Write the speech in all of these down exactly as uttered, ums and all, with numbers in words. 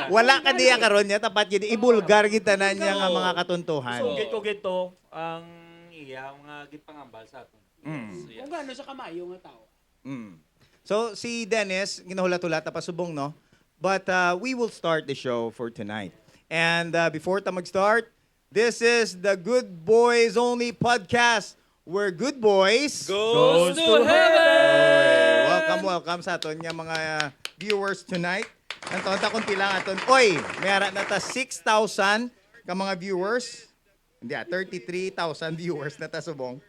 Wala ka diya karon niya, tapat gid, ibulgar gid tanan niya nga mga katuntuhan. So, gid ko gid to ang iya mga gipangambal sa aton. Mm. Yes. Kung gaano sa kamayo nga tao. Mm. So, si Dennis, ginahulat-hulat pa subong, no? But, uh, we will start the show for tonight. And, uh, before ta mag-start, this is the Good Boys Only podcast, where good boys Goes to heaven! Oy, welcome, welcome sa aton nga mga, uh, viewers tonight. Ang taon ta kung pila ang aton. Oy, may ara na ta six thousand ka mga viewers. Hindi, ah, thirty-three thousand viewers na ta subong.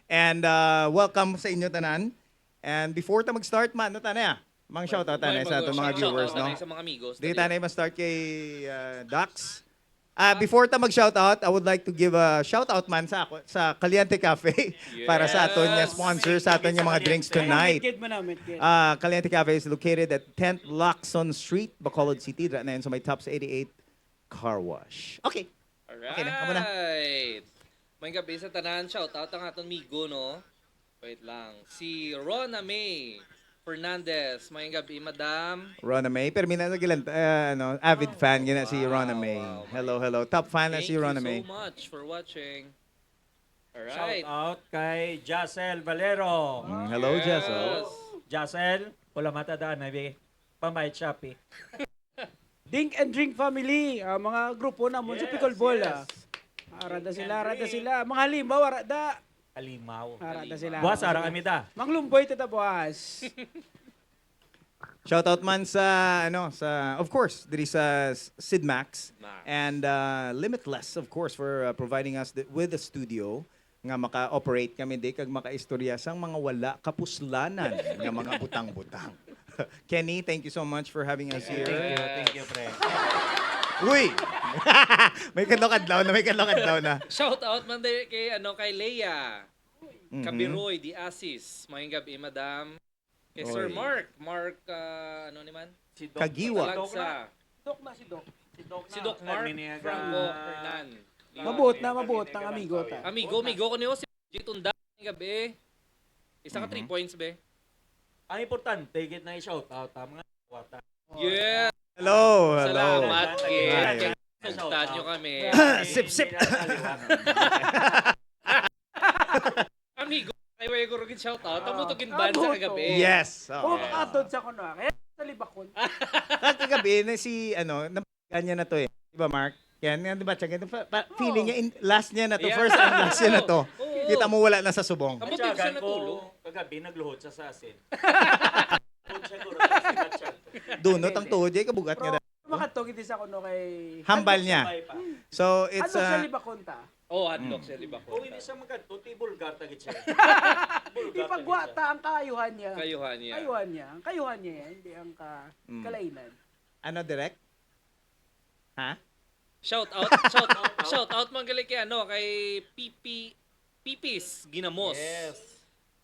And, uh, welcome sa inyo tanan. And before ta mag-start, man, ano ta na ya? Mang shoutout ta na sa aton mga viewers, no? Dili ta na ma-start kay, uh, Dax. Ah, before ta mag-shoutout, I would like to give a shoutout man sa ako, sa Caliente Cafe para sa aton nga sponsor, sa aton nga mga drinks tonight. Manamit gid, manamit gid. Ah, Caliente Cafe is located at tenth Lacson Street, Bacolod City. Dira na yun sa may Tops eighty-eight Car Wash. Okay. Okay na, amo na. Alright. Maayong gabi sa tanan. Shout out ang aton migo, no? Wait lang. Si Rona May Fernandez. Maayong gabi, madam. Rona May. Pero mina sa gilan, eh, ano, avid fan gina si Rona May. Wow, wow, wow. Hello, hello. Top fan na si Rona May. Thank you so much for watching. Alright. Shout out kay Jacel Valero. Mm, hello, Jacel. Yes. Jacel, wala mata daan, may pambayad Shopee. Dink and Drink family, ah, mga grupo namon sa Yes, pickleball, yes. Ah. Ara da Dink sila, and ara da Drink. Sila. Mga halimaw, ara da. Halimaw. Ara da sila. Buwas, ara kami da. Manglumboy ta da buwas. Shout out man sa, ano, sa, of course, diri sa S-, Sid Max. Max. And, uh, Limitless, of course, for, uh, providing us the, with the studio nga maka-operate kami di kag makaistorya sang mga wala kapuslanan nga mga butang-butang. Kenny, thank you so much for having us here. Thank you, thank you, pre. Uy! May kadlaw-kadlaw na, may kadlaw-kadlaw na. Shout out man di kay, ano, kay Leia Mhm. Kabiroy de Asis. Maayong gabi, madam. Kay Sir Oy. Mark. Mark, ah, ano ni man? Si Doc Kagiwa. Talagsa. Doc na, si Doc. Si Doc Si na. Doc Mark Ay, mini-, Franco ah, Hernan. Mabuot na, mabuot na, amigo ta. Amigo, amigo ko niyo, si G Tunda, maayong gabi. Isa ka Mhm. three points, be. Ang importante, gid na i-shout out, ah, mga kawatan. Yeah. Hello, hello. Salamat, Hi. Ken. Sugtan nyo kami. Sip, sip. Amigo, kay Wego Rugid, shout out. Amo to, ginban sa kagabi. Yes, oo. Oh, makatod sa kuno. Kaya sa libakon. At kagabi na si, ano, nabagan niya na to eh. Di ba, Mark? Ken, nga, di ba, siya, ganito, pa, pa, Oo. Feeling niya, in, last niya na to, Yeah. First and last niya na to. Oo. Kita mo, wala na sa subong. Amo to siya Siya ko, natulog. Kagabi, nagluhod sa sasin. Luhod siya, guro, sa sasin, at siya. Dunot ang tuhod, eh, kabugat nga Pero, makatog, hindi sa kuno kay Hambal niya. Sabay pa. So, it's, Ano siya uh, libakon ta? Oh, hadlok Mm. siya, libakon. Kung hindi siya magkadto, ti bulgar ta gid siya. Bulgar ta gid Ipagwa siya. Ta ang kaayuhan niya. Kaayuhan niya. Kaayuhan niya. Ang kaayuhan niya yan, hindi ang ka-, Mm. kalainan. Ano, direct? Ha? Shout out, shout out, shout out man gali kay, ano, kay Pipi, Pipis Ginamos. Yes.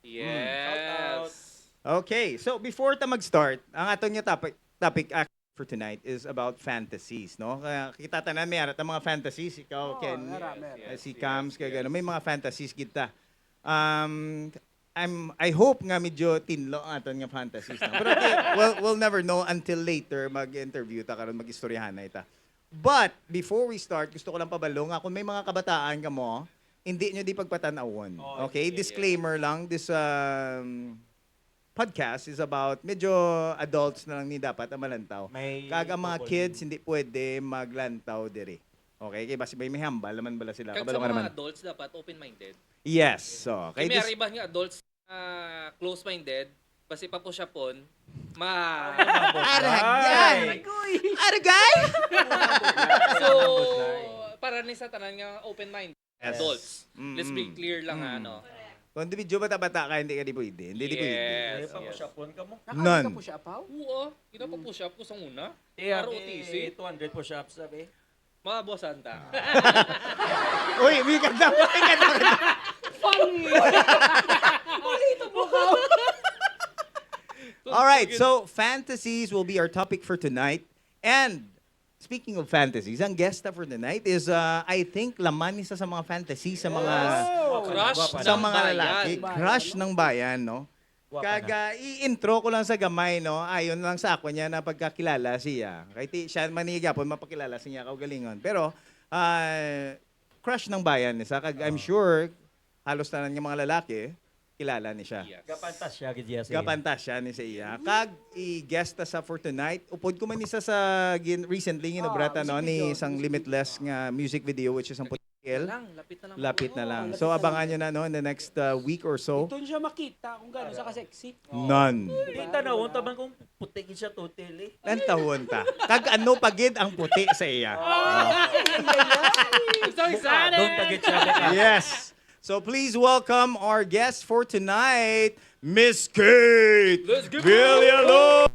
Yes. Mm. Shout out. Okay, so before ta mag-start, ang aton nga topic, topic for tonight is about fantasies, no? Kaya kita tanan may ara ta mga fantasies, ikaw, Oo, Ken, meron, meron. Eh, si Yes, Cams, yes, kay yes. Gano, may mga fantasies gid ta. Um, I'm, I hope nga medyo tinlo ang aton nga fantasies, no? Pero, okay, we'll, we'll never know until later mag-interview ta karon, mag-istoryahanay ta. But before we start, gusto ko lang pabalo nga kung may mga kabataan kamo, hindi nyo di pagpatanawon. Oh, Okay? yeah, yeah. Disclaimer lang, this, um, podcast is about medyo adults na lang ni dapat ang malantaw. May Kag ang mga bukol kukids, din. Hindi pwede maglantaw diri. Okay? Kay basi may, may hambal naman bala sila. Kag Kabalo sa ka mga naman. Adults, dapat open-minded. Yes. So, Kay kay may dis- Iba nga adults, ah, close-minded, basi pa po siya pon, ma- Aragay! Aragay! So, para ni sa tanan nga open-minded. Yes. Adults. Mm-mm. Let's be clear lang, Mm. ano. Kung individual, bata-bata ka, hindi ka di pwede. Hindi, di pwede. Yes, Yes, yes. Papush-upon ka mo. Nakain None. Ka push-upaw? Oo, ginapapush-up ko sa una. Iya, Para eh, O T C. Two hundred push-ups, sabi. Mabuhasan ta. Uy, may ganda, may ganda. Funny! Ulito mo ka. All right, so fantasies will be our topic for tonight. And speaking of fantasies, ang guest for the night is, uh, I think, laman isa sa mga fantasies sa mga Yes. Oh. Crush sa ng mga bayan. Lalaki. Crush ng bayan, no? Kag, ah, i-intro ko lang sa gamay, no? Ayon lang sa ako niya na pagkakilala siya. Kay ti, siya man ni gyapon mapakilala sa iya kaugalingon. Pero, ah, crush ng bayan ni sa. Kag I'm sure, halos tanan nga mga lalaki, kilala ni siya. Yes. Gapantas siya, gid siya sa iya. Gapantas siya ni sa iya. Kag i-guest ta sa for tonight. Upod ko man isa sa gin-, recently, ginobra ta, no, ni isang Limitless nga music video, which is ang Kel? Lang, lapit na lang. Lapit na lang. So, abangan nyo na, no, in the next, uh, week or so. Ito siya makita kung gaano siya ka-sexy. None. Hindi, tanawon ta man kung puti gid siya, totally. Lantawon ta. Kag ano pa gid ang puti sa iya? Ay, ay, ay, ay. I'm so excited! Doon ta gid siya, Beka. Yes. So, please welcome our guest for tonight, Miss Kate Let's give it up! Villalon!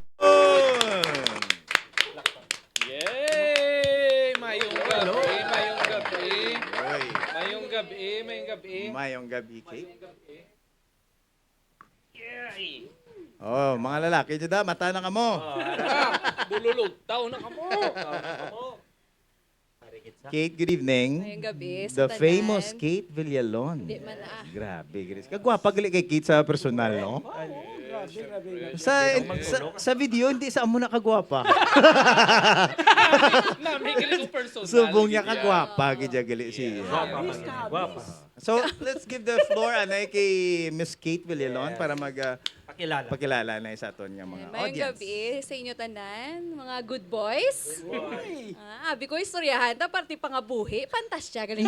Yay! Mayong gabi, mayong gabi. Oy. Mayong gabi, mayong gabi. Mayong gabi, Kate. Mayong gabi. Yay! Oh, mga lalaki, dyan da, mata na kamo. Ah, bululog, tao na kamo. Tao na kamo. Kate, good evening. Mayong gabi sa tanan. The famous Kate Villalon. Di man, ah. Grabe, Grace. Kagwapa gali kay Kate sa personal, no? Ay, oo, grabe, grabe, grabe. Sa, sa, sa video, hindi sa amo na kagwapa. Nami, gali ko personal. Subong niya kagwapa, gid siya gali siya. Gwapa, gwapa. So, let's give the floor, anay, kay Miss Kate Villalon para mag, ah, Pakilala. Pakilala na sa aton nga mga audience. Mayong gabi sa inyo tanan, mga good boys. Good boy. Ah, abi ko, istoryahan ta, parte pangabuhi, pantasya, galing.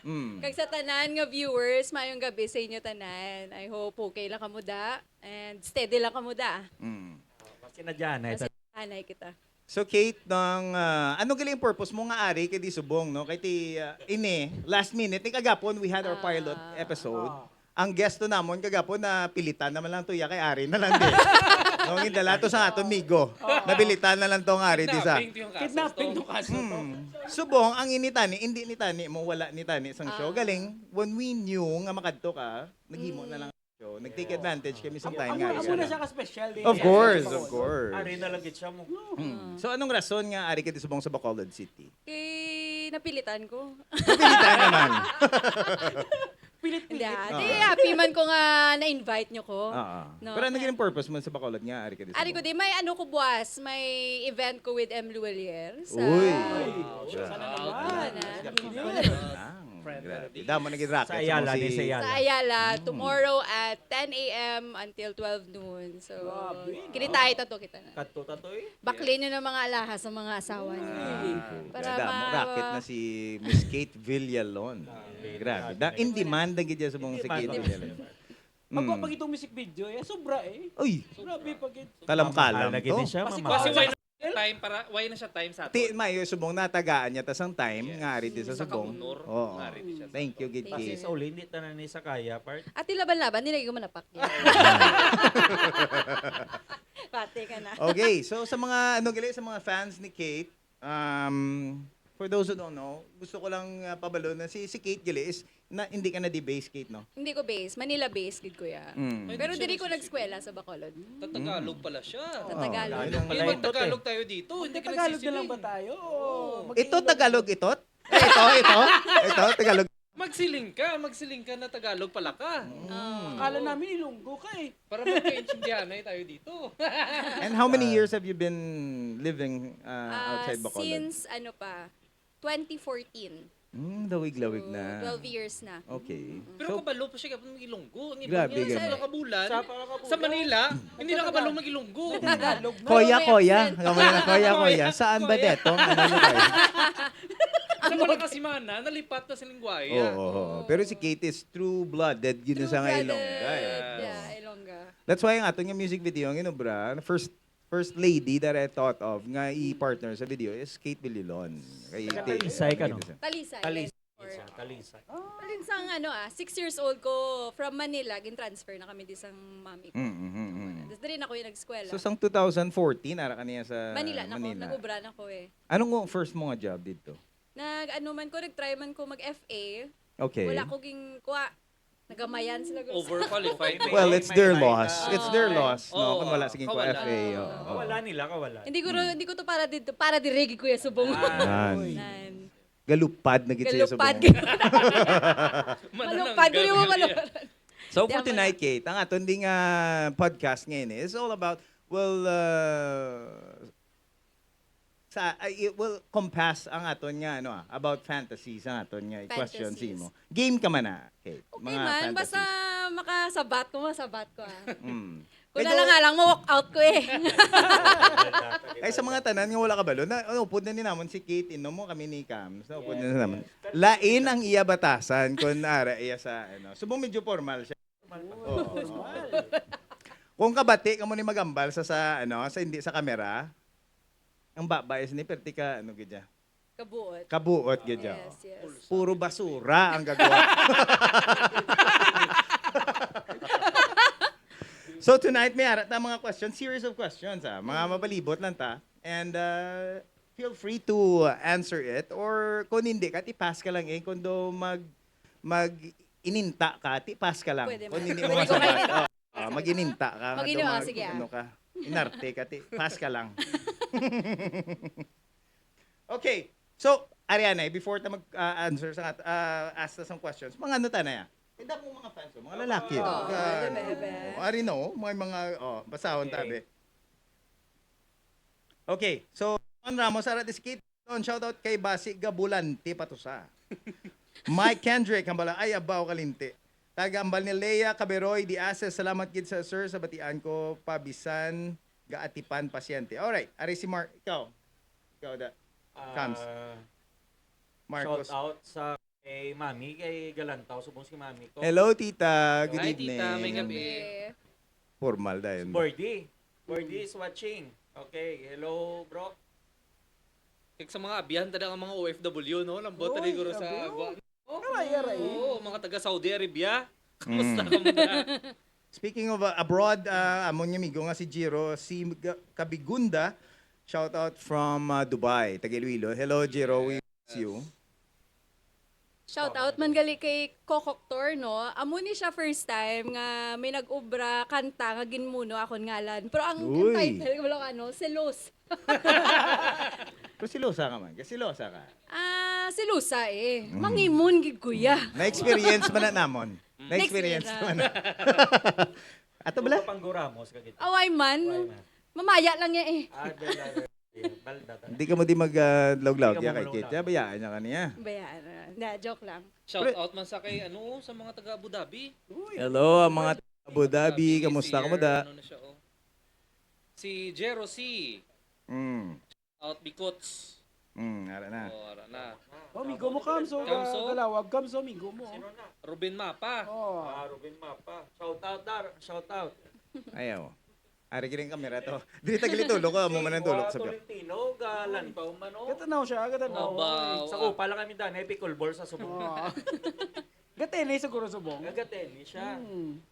Mm. Kag sa tanan nga viewers, mayong gabi sa inyo tanan. I hope okay lang kamo da, and steady lang kamo da. Mm. Kasi na dyan, eh. Kasi anay kita. So, Kate, nang, ah, ano gali ang purpose mo nga ari kay di subong, no? Kay ti, ah, ini, last minute, ni kagapon, we had our pilot Ah. episode. Ah. Ang guest to namon kagapon, napilitan naman lang to, ya kay ari na lang din. No, gindala to sa aton migo. Ah. Napilitan na lang to nga ari, di sa? Kidnapping to yung kaso. Kidnapping to. Tong kaso to. Hmm. Subong, ang ini tani, hindi ni tani mo, wala ni tani sang show. Ah. Galing, when we knew nga makadto ka, naghimo na lang. So, nag-take advantage kami sa time nga. Amo, amo na siya ka-special din. Of course, of course. Ari na lang gid siya mo. Mm. So, anong rason nga ari ka di subong sa Bacolod City? Kay napilitan ko. Napilitan naman. Pilit-pilit. Hindi, ah. Oo. Di, happy man ko nga na-invite nyo ko. Oo. No? Pero ano gid ang purpose mo sa Bacolod nga ari ka di subong? Ari ko di, may ano ko buwas, may event ko with M. Luwalier sa Uy! Wow, sana naman. Sana. Grabe. Friend Grabe. Damo na gid racket sa Ayala, mo ni si sa Ayala. Sa Ayala, Mm. tomorrow at ten A M until twelve noon. So, Grabe. Kinitahay ta to, kita na. Kadto ta to, eh. Bakli nyo na mga alahas sa mga asawa nyo. Ay. Para Damo, ma- racket na si Miss Kate Villalon. Grabe. Grabe. Da-, in demand na gid siya sa mga In si Kate demand. Villalon. Pag, Mm. pag itong music video, eh, sobra, eh. Uy. Grabe, pag it- Kalam-kalam Mahal na gid to. Siya, Kasi mamahal. Kasi why time para, why na siya time sa aton? Ti, maayo, subong natagaan niya ta sang time Yes. nga ari di sa Sa subong. Kaunor, Oo. nga ari di siya sa Thank you, aton. Gid Thank Kate. You. Sa uli, hindi tanan ni sa kaya, part. Ati laban-laban, nilagay ko manapak. Pati ka na. Okay, so sa mga, ano, gali, sa mga fans ni Kate, um, for those who don't know, gusto ko lang, uh, pabalo na si, si Kate gali is na, hindi ka na di base, Kate, no? Hindi ko base. Manila base, gid, kuya. Mm. Pero diri ko nagskwela sa Bacolod. Tatagalog pala siya. Tatagalog. Oh, Hindi Tagalog. Mag-Tagalog tayo dito. Hindi ka Tagalog na lang ba nagsisiling. Tayo? Oo. Ito, Tagalog, ito? Eh, ito, ito? Ito, Tagalog. Magsiling ka, magsiling ka na Tagalog pala ka. Mm. Ah. Akala namin Ilonggo ka eh. Para magkaintindihan na tayo dito. And how many Ah. years have you been living, uh, Ah, outside Bacolod? Since ano pa, twenty fourteen. Mm, lawig-lawig So, na. twelve years na. Okay. Mm. Pero So, kabalo pa siya, kapag mag-Ilonggo, ang iba Grabe, niya, sa grabe. Pangasinan, Sa Pangasinan. Sa Manila, hindi na kabalo mag-Ilonggo. Nagtagalog na. Koya, May koya. accent. Ang mga koya, koya. Koya. Saan ba Koya. Detong? Ano na kayo? Sa Pangasinan, nalipat na sa lingwahe. Oo, oo, oo. Pero si Kate is true-blooded, yun sa nga Ilongga, eh. True-blooded. Yeah, Ilongga. That's why ang aton nga music video, ang inobra, first first lady that I thought of nga i-partner sa video is Kate Villalon. Kay Taga Kate, Talisay ka, no? Talisay, Talisay. Yes. Talisay. Talisay. Talisay. Sa ano, ah, six years old ko, from Manila, gin-transfer na kami di sang mami ko. Mm, mm, mm, mm. Tapos diri na ko yung nag-eskwela. So, sang two thousand fourteen, ara ka niya sa Manila na ko, Manila. Nag-ubra na ko eh. Anong first mo nga job dito? Nag-ano man ko, nag-try man ko mag-F A. Okay. Wala ko ging-, kuha. Nagamayan sila, guys. Overqualified. Well, it's their loss. It's their loss, no? Oo. Kung wala, sige, ko Kawala. F A, oo. Kawala nila, kawala. Hindi ko, hindi ko to para dito, para diri, gid, Kuya Subong. Ah. Nan. Nan. Galupad na gid siya sa Galupad. Subong. Malupad ko yung Manananggal. Malupad. So, Di for ako tonight, Kate, ang aton ding ah, podcast ngayon is all about, well, uh, sa, uh, it will compass ang aton nga, ano ah, about fantasies, ang aton nga question sa Fantasies. Imo. Game ka man na, Kate. Okay man, basta makasabat ko, masabat ko ah. Mm. Kung Medyo- na lang nga lang, ma-walk out ko eh. Ay, sa mga tanan nga wala kabalo, na, ano, upod na ni namon si Kate, inom mo kami ni Cams, na upod na ni namon. Lain ang iya batasan kung ara iya sa, ano, subong medyo formal siya. Oo, oo. Kung kabati ka mo ni magambal sa, sa, ano, sa hindi sa kamera, ang baba is ni perti ka, ano, gid siya. Kabuot. Kabuot, gid siya. Yes, yes. Puro basura ang gagawa. So tonight, may ara ta mga questions, series of questions, ah. Mga mabalibot lang ta. And uh, feel free to answer it. Or kung hindi ka, ti-pass ka lang eh. Kung do mag, mag ininta ka, ti-pass ka lang. Pwede Kung man. hindi mo Pwede ko masagot. kayo. Oh, ah, mag-ininta ka. Mag-ini-, Kung ah, mag- sige, ah. Ano ka? Inarte ka, ti-pass ka lang. Okay. So, Ariana, eh, before ta mag-answer sa uh, ask ta sang questions, mga ano ta na ya? Kaya mo mga fans, oh, mga lalaki. Oo, Mga- bebe, bebe. Oh, ari na, oh, mga, mga, oh, basahon ta, be. Okay, so, Juan Ramos, ara this kid, on shout out kay Basi Gabulante Patusa. Mike Kendrick, hambala, ay, abaw kalinti. Taga ambal ni Lea Caberoy, di ases, salamat gid sa sir, sa batian ko, pabisan, gaatipan, pasyente. Alright, ari si Mark, ikaw. Ikaw, da. Cams. Ah, Marcos. Shout out sa kay Mami, kay Galantaw, subong si Mami ko. Hello, tita. Good Hi, evening. tita. May gabi. Formal dayon. Bordy. Bordy is watching. Okay, hello, bro. Kag sa mga abyan, tada ang mga O F W, no? Lambot Oy, tali guro sa abi, agwa. Aray, aray. Oo, mga taga Saudi Arabia. Mm. Kumusta ka muna? Speaking of uh, abroad, uh, amon nga amigo nga si Jiro, si Ga- Kabigunda, shout out from uh, Dubai, taga Iloilo. Hello, Jiro, we miss you. Shout out man gali kay Kokok Tor, no? Amo ni siya first time nga may nag-ubra kanta nga ginmuno akon ngalan. Pero ang Uy. title ko lang ano, Selos. Pero silosa ka man. Silosa ka. Ah, silosa eh. Mm. Mangimon gid kuya. Na-experience man na namon. Next Na-experience year man na. Ato bala? Panggo Ramos ka gid. Away man. Why man? Mamaya lang niya eh. Ah, dala. Balda ta. Hindi ka mo di mag-uh, lawlaw Hindi ka kaya mo kay manulaw. Kate. Bayaan niya ka niya. Bayaan. Na, joke lang. Shout out man sa kay ano, sa mga taga Abu Dhabi. Hello, ang mga Abu Dhabi. Abu Dhabi, Kamusta ka mo Sir, da? Ano na siya, oh. Si Jero C. Mm. Out Bikots. Mm, ara na. Oh, ara na. Oh, amigo mo, Kamso. Kamso? Galawag, Kamso, amigo mo. Ruben Mapa. Oh. Ah, Ruben Mapa. Shout out, Dar. Shout out. Ayaw. Ari gid ang kamera to. Dili ta gali tulok ko, amo man ang tulok sa biyak. Tolentino, Galantaw man, oh. Katanaw siya, katanaw. Abaw. Sa upa lang kami daan, eh, pickleball sa subong. Oh. Gatene siguro subong. Nagatennis siya. Hmm.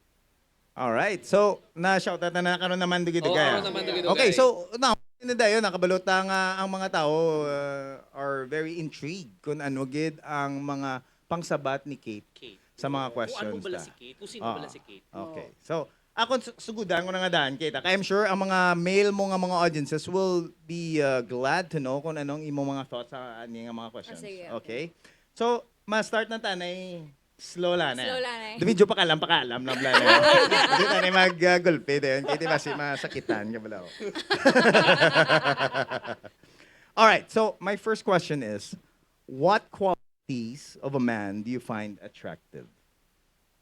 Alright. So, na-shout out na na karon naman dugay-dugay. Oh, karon naman dugay-dugay. Okay, so now, na dayon, nakabalota nga ang mga tao uh, are very intrigued kung ano gid ang mga pangsabat ni Kate Kate. sa mga Kung ano questions bala ta. Si Kate? Kung sino Ah. bala si Kate? Okay. So, ako su- sugudan ko na nga daan, Kate. Kaya I'm sure ang mga male mo nga mga audiences will be uh, glad to know kung anong imong mga thoughts sa ani nga mga questions. Ah, sige, Okay. So, ma-start na tanay slow lang eh. Slow lang eh. Di video pa kalam, pa kalam lang lang eh. Di tanay mag-gulpi din. Kaya di ba si masakitan ka bala. Alright, so my first question is, what qualities of a man do you find attractive?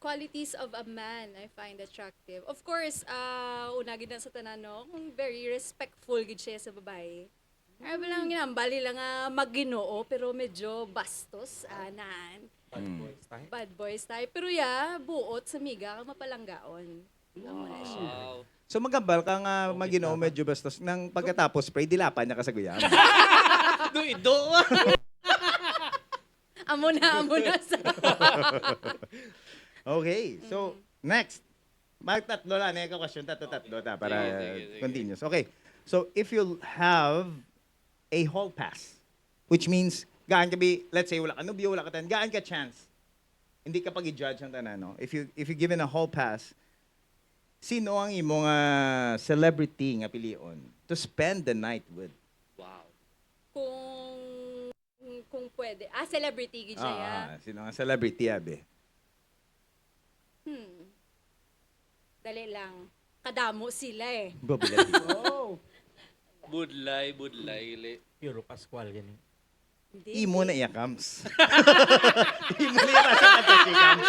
Qualities of a man I find attractive. Of course, ah, una gid na sa tanan, no, kung very respectful gid siya sa babae. Ay, wala nang ginambali lang nga maginoo, pero medyo bastos, anan. Bad Mm. boys tayo. Bad boys tayo. Pero yeah, buot sa miga, kag mapalanggaon. Amo na siya. Wow. So magambal ka nga Okay, maginoo tama. Medyo bastos nang pagkatapos, pre, dilapan niya ka sa guyam. Do ido. Amo na, amo na sa... Okay, so next. Magtatlo lang eh, question tatlo-tatlo ta para Sige, sige, sige. Continuous. Okay, so if you have a hall pass, which means, gaan ka bi, let's say, wala ka nobyo, wala ka tan, gaan ka chance. Hindi ka pag-judge ang tanan, no? If you, if you given a hall pass, sino ang imo nga celebrity nga pilion to spend the night with? Wow. Kung, kung pwede. Ah, celebrity gid siya, Ah, yeah. ah, sino ang celebrity, abi? Hmm. Dali lang. Kadamo sila eh. Babala. Oh. Budlay, budlay, li. Piolo Pascual gani. Hindi. Imo na iya, Kams. Imo na iya, basta ka si Kams.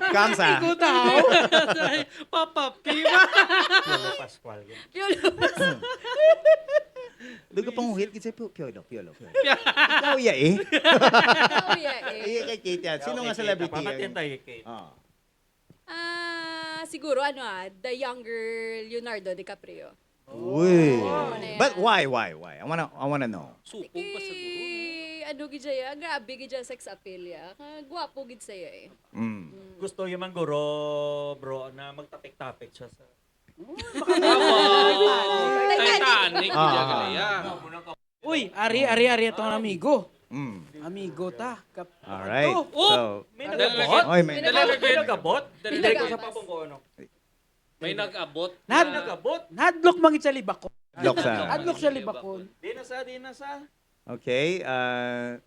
Kams, ah. Ikaw daw. Papa P ba? Piolo Pascual gani. Piolo. Dugo panguhit, kasi pu- piolo, piolo, piolo. Ikaw iya eh. Oh, yeah, eh. Iya kay Kate yan. Sino nga celebrity? Pamatin tayo, Kate. Ah. Ah, siguro ano ah, the younger Leonardo DiCaprio. Uy. Ano na yan? But why, why, why? I wanna, I wanna know. Supog pa sa guro. Eh, ano gid siya, grabe gid siya sex appeal ya. Kagwapo gid siya eh. Mm. Gusto yung man guro, bro, na magtapik-tapik siya sa... Tama. Titanic. Ah. Diyan ka na, ya. Uy, ari, ari, ari, itong amigo. Mm. Amigo ta. Kap- Alright. Oh, So, May Dalaga. nagabot? Oy, may May nagabot? May nagabot? May Hindi ko nagabot. sa papong ko, ano? May nag-abot. Nad- na- Nagabot? Nadlok man gid sa libakon. Lock sa. Adlok sa libakon. Di na sa, di na sa. Okay. Uh,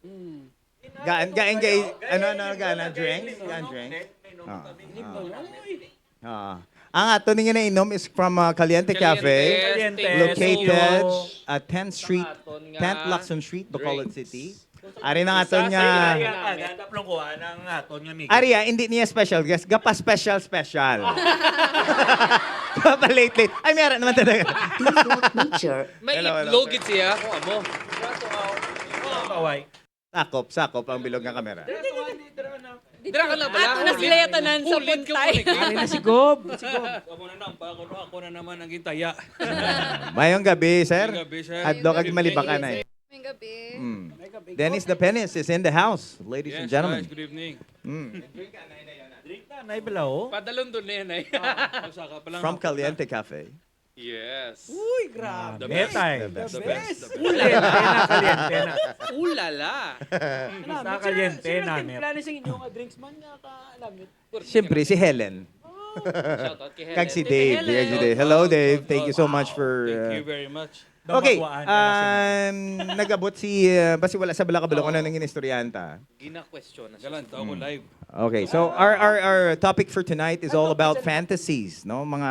Mm. gaan, gaan, gaan, ano, ano, gaan, ah, drinks? Gaan, drinks? Ah, ah. Ah. Ang ato ni nga nainom is from uh, Caliente Cafe, Caliente. Located So, at tenth Street, Sa aton nga tenth Lacson Street, Bacolod drinks. City. Ari na aton Isa nga sa Kaya nga, daplong ko, anang aton nga amigo. Ari, ah, hindi niya special guest, gapa special special. Gapa late late. Ay, may ara naman talaga. Please don't meet your May Hello, hello, itlog sir. gid siya kung amo. Kaway. Sakop, sakop ang bilog nga kamera. Dira ka na pala. Ato na sila tanan sa Hulid ka puntay. mo, Nick. Ari na si Gob. Si Gob. Ako na lang, pa ako, ako na naman ang gintaya. Mayong gabi, sir. Mayong gabi, sir. Hadlok kag Good malibakan evening. Ay. May gabi. Mm. Dennis the Penis is in the house, ladies Yes, and gentlemen. Guys, good evening. Mm. Drink na, nay balaw. Padalon doon na yan, ay. Usa ka pa lang. From Caliente Cafe. Yes. Uy, grabe. The best. Betay. The best, the The best. best. Caliente na, caliente na. Ulala. Basta caliente na, Sino nagtimpla ni sa inyo nga drinks man nga ka alamit? Siyempre, si Helen. Shout out kay Helen. Kag si Tita Dave. Helen. Kag si Dave. Hello, Dave. Thank you so much for... Thank uh, you very much. Okay, Daw makuhaan ka na sila. um, nagabot si, uh, basi wala sa bala kabalo kung ano nang inistoryahan ta. Gina-question na siya. Galanto ako live. Okay, so our, our, our topic for tonight is all about fantasies, no? Mga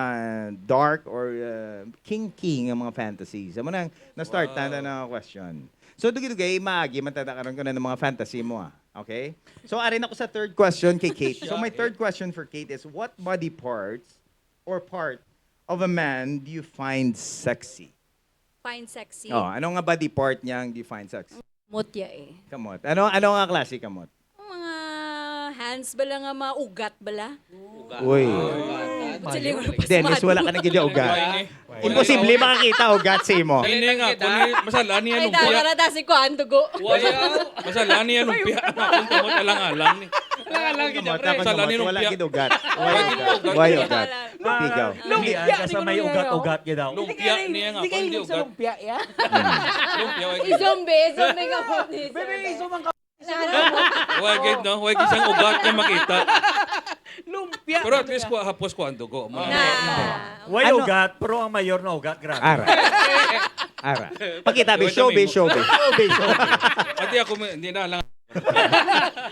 dark or uh, kinky nga mga fantasies. Amo nang na-start na na question. So, dugay-dugay, maagi man ta karon kung ano mga fantasy mo, ah. Okay? So, ari na ko sa third question kay Kate. So, my third question for Kate is, what body parts or part of a man do you find sexy? Find sexy. Oh, ano nga body part niya ang do you find sexy? Kamot ya eh. Kamot. Ano ano nga klase kamot? Ang mga hands bala nga mga ugat bala. Ugat. Uy. Ugat. Siling Dennis, wala ka na gid ugat. Why ni? Imposible makakita ugat sa imo. Dili nga, kung ni, masala niya Ay, lumpia. dara ta si kuan dugo. Why? Masala niya lumpia. Ang akong kamot alang-alang ni. Alang-alang gid Kamot, pre. ako Masala kamot, niya wala lumpia. gid ugat. Wala Why gid ugat? ugat. Why ugat? Pigaw. Lumpia, Hindi ka sa may ugat-ugat gid daw. Lumpia niya nga, Hindi kayo hindi sa ugat. lumpia, ya? Lumpia, why gid? Izombe, izombe nga po ni Bebe, iso man ka. Why gid, no? Why gid siyang ugat niya makita? Lumpia. Pero at least kuha hapos kuha ang dugo. Mo na. Na. Why Ano? Ugat? Pero ang mayor na ugat, grabe. Ara. Ara. Pakita, be. Show, be. Show, be. Pati ako, may- hindi na lang.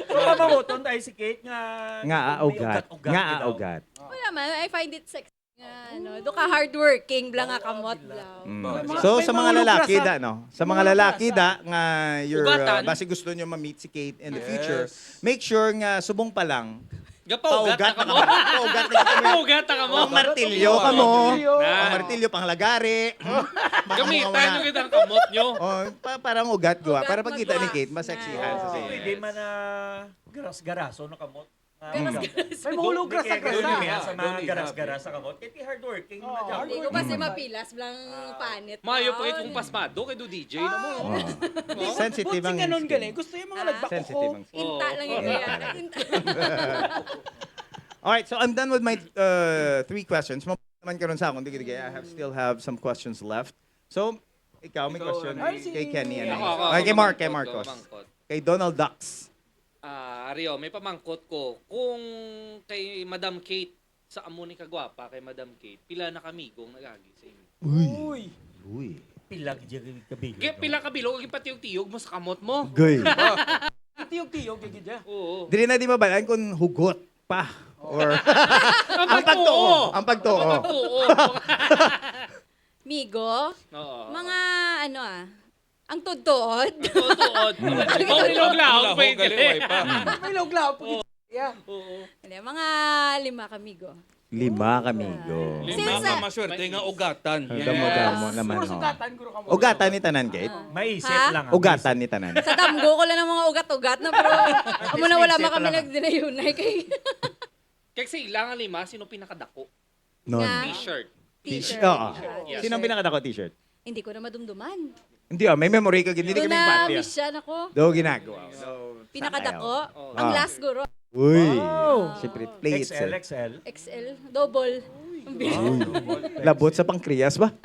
Pero mabuton tayo si Kate nga Nga may ugat. ugat-ugat, Nga you know. Ugat. Wala man, I find it sexy. Nga, ano, do ka hardworking bala nga kamot bala. Mm. May mga- So, may sa mga mga lulubras lalaki na. da, no? Sa mga Mga lalaki lubras da, nga you're, uh, Ugatan. basi gusto nyo ma-meet si Kate in the future, Yes. make sure nga subong pa lang, Gapaugat na paugat ka na mo. kamo. Paugat na kamo. Paugat na ka mo. Ang martilyo ka mo. Martilyo. Ang martilyo pang lagari. Gamitan nyo gid ang kamot nyo. Oh, pa parang ugat ko, ah. Ugat Para pagkita ni magwa. Kate, masexihan sa Ah. siya. Pwede man na garas-garaso na kamot. Ah, Garas-garaso. May mahulog ka sa Doon grasa. niya sa mga Doon niya. garas-garas sa kamot. Kaya ti hardworking na Oh, job. Hindi ko kasi mapilas blang panit. Mayo pa kayo Aon. Kung pasmado kay do D J na mo. Oh. Sensitive ang Buti nga nun skin. gali. Gusto yung mga Ah. nagbako Sensitive ko. ang skin. Inta lang yung Inta. Inta. Alright, so I'm done with my uh, three questions. Mo naman karon sa akong digi-digi. I have still have some questions left. So, ikaw may Ikaw, question ano? Ay, si kay Kenny, ano? Ako, ako, Ay, kay ako, Mark, kay mangkot, Marcos. mangkot. Kay Donald Ducks. Ah, Ario, may pamangkot ko. Kung kay Madam Kate, sa amo ni kagwapa kay Madam Kate, pila na kamigong nagagi sa inyo? Uy. Uy. Pila ka kabilog. Kaya pila ka bilog ang patiyog-tiyog mo sa kamot mo? Gay. Tiyog-tiyog, gigi dya. Oo. Dili na di mabalaan kung hugot pa. Or ang pagtuo. Ang pagtuo. Ang pagtuo. Migo? Oo. Mga ano, ah, ang tuod-tuod. Ang tuod-tuod. Ang ilog-laog, pwede. May ilog-laog, pwede. Yeah. Oo. Hindi, mga lima ka migo. Lima ka migo. Lima. Since, nga ah, maswerte nga ugatan. Ang damo-damo naman, ho. Ugatan ni tanan, Kate. Maisip lang, ah. Ugatan ni tanan. Sa damgo ko lang ng mga ugat-ugat na, pero amo na wala man kami nagdinayunay kay Kay sa ila nga lima, sino pinakadako? Nga. T-shirt. T-shirt. Oo. Yes. Sino ang pinakadako t-shirt? Hindi ko na madumduman. Hindi, ah, may memory ka gid, hindi kami bati, ah. Misya na ko. Do ginagawa. Pinakadako? Oh. Ang last guro. Uy. Wow. Siyempre, plates, X L, eh. X L. X L, double. Uy. Labot sa pancreas ba?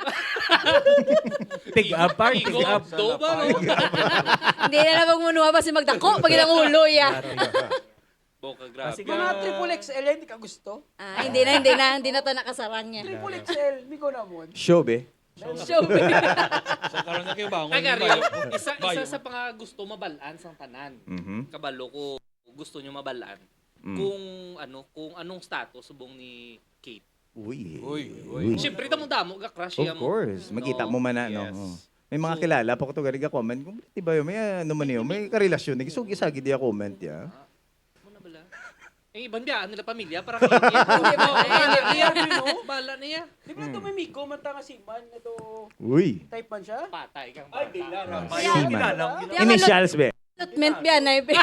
Tig-up, par, tig-up. Double, no? Hindi na lang magmunuha ba si magdako pag ilang ulo, ya. Boka, grabe. Ah, sige. Mga triple X L yan, di ka gusto? Ah, hindi na, hindi na, hindi na to nakasarang niya. Triple X L, migo namon. Show, be. Show, be. So, karon na kayo ba? Kay Gary, isa, isa sa mga gusto mabalaan sang tanan. Mhm. Kabalo ko, gusto nyo mabalaan Mm. kung ano, kung anong status subong ni Kate. Uy. Uy, uy. Siyempre, damo-damo ga crush. Of course. Magkita mo man na, no? Yes. Oh. May mga kilala pa ko to, gani ga-comment. Kung di ba yun? May ano man yun? May karelasyon. Nag-isog-isagi di comment, ya. Mo na bala? Eh, iban biya, nila pamilya, para kay Hindi ba? Eh, hindi, hindi, no? Bala na ya. Di ba ito may migo man ta nga seaman? Ito, uy. Type man siya? Patay kang bata. Ay, di na. Ah, seaman. Kilala ko. Initials, be. Treatment biya na, be.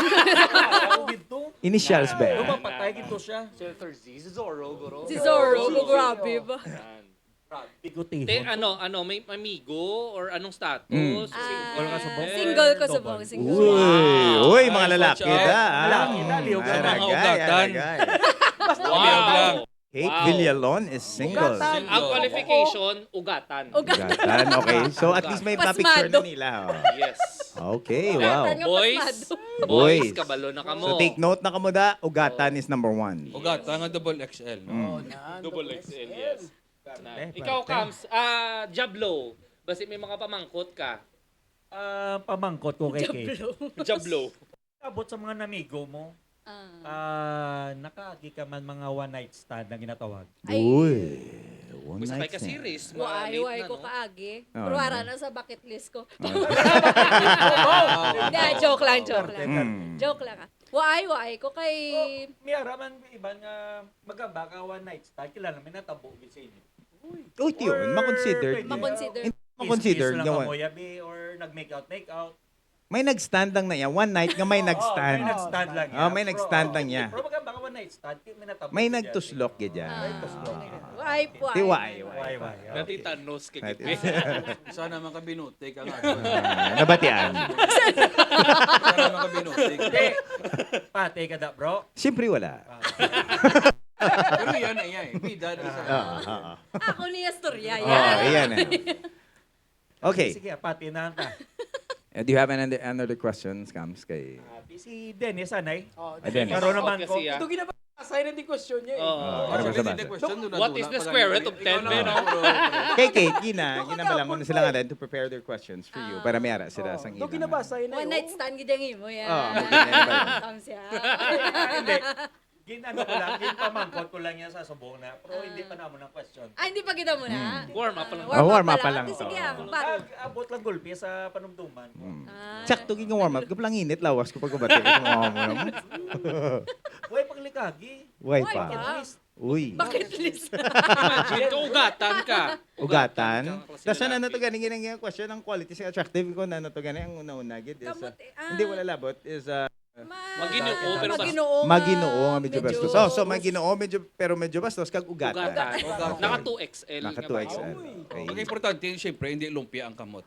Initials, be. Lumapatay gito siya. Si Zorro, guro. Si Zorro, grabe ba? Yan. Grabe, gutiho. Te, ano, ano, may amigo or anong status? Mm. Ah, single ka subong, single. Uy, uy, mga lalaki da, ah. Lalaki da, liog sa mga ugatan. Basta liog lang. Kate Villalon is single. Ang qualification, ugatan. Ugatan. Ugatan, okay. So, at least may pa-picture na nila, oh. Yes. Okay, wow. Boys, boys, kabalo na kamo. So, take note na kamo da, ugatan is number one. Ugatan nga double X L, no? Mm. Double X L, yes. Ikaw, Kams, ah, Jablo, basi may mga pamangkot ka? Ah, pamangkot ko kay Kate. Jablo. Abot sa mga namigo mo, ah, nakaagi ka man mga one night stand na ginatawag? Ay. Uy, one night stand. Waay, waay ko kaagi. Pero ara na sa bucket list ko. Hindi, joke lang, joke lang. Joke lang, ah. Waay, waay ko kay may ara man iban nga magamba ka one night stand, kilala may natabo gid sa inyo. Uy, tiyon, ma-consider. Ma-consider. Makonsider nga lang kamo, yabi, or nag-make out, make out. May nag-stand lang na iya. One night nga may nag-stand. May nag-stand lang iya. Ah, may nag-stand lang iya. Pero magamba ka one night stand, may natabo. May nagtuslok gid iya. May tuslok. Ay, puway. Tiway, way. Way, way. Natitanos ka gid. Sana man kabinuti ka nga. Ah, nabatian. Sana man kabinuti ka. Pati ka da, bro? Siyempre wala. Pero yan na yan eh. Bida na sa... Oo, oo. Ako niya istorya, yan. Oo, yan eh. Okay. Sige, pati na ta. Uh, do you have another, another questions, Kams? Kay... Ah, si Dennis, anay. Oh, Dennis. Karon naman ko. Ito ginabasa na di question niya eh. Oh, ano ba? What is the square root of ten, no? Kay Kate, gina, ginabalangon na sila nga din to prepare their questions for you para may ara sila sang ila. One night stand gid ang imo, yan. Oh, Kams, yan. Hindi. Gin-ano ko lang, ginpamangkot ko lang yan sa subong na, pero hindi pa namo ng question. Ah, hindi pa kita mo na? Warm up lang. Warm up pa lang. Sige, ah, abot lang gulpi sa panumduman ko. Sakto gid nga warm up, kapag lang init lawas ko pagkabati ko sa mga mo. Way panglikagi. Way pa. Uy. Bucket list. Imagine, kaugatan ka. Ugatan? Tapos na na to gani, gani, gani, question, ang quality sa attractive ko na na to gani, ang una-una gid is, hindi, wala labot, is, uh, Maginoo, pero bas- Maginoo nga medyo bastos. Oh, so maginoo, medyo, pero medyo bastos, kag ugatan. Ugatan. Naka two X L. Naka two X L. Okay. Ang importante, siyempre, hindi lumpia ang kamot.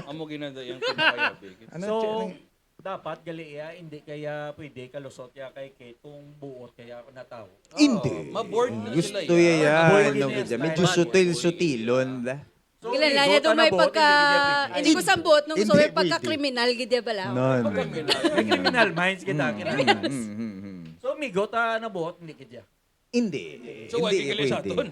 Amo ginanda yung pinakayabi. So, dapat gali iya, hindi kaya pwede kalusot iya kay Kate kung buot kaya na tao. Hindi. Mabored na sila. Gusto iya, no, medyo sutil-sutilon da. Kilala niya daw may pagka, hindi ko sambuot nung gusto may pagka-kriminal gid ya bala. May criminal minds kita. So, migo ta nabuot, hindi gid ya. Hindi. So, why Hindi kikili sa pwede. aton?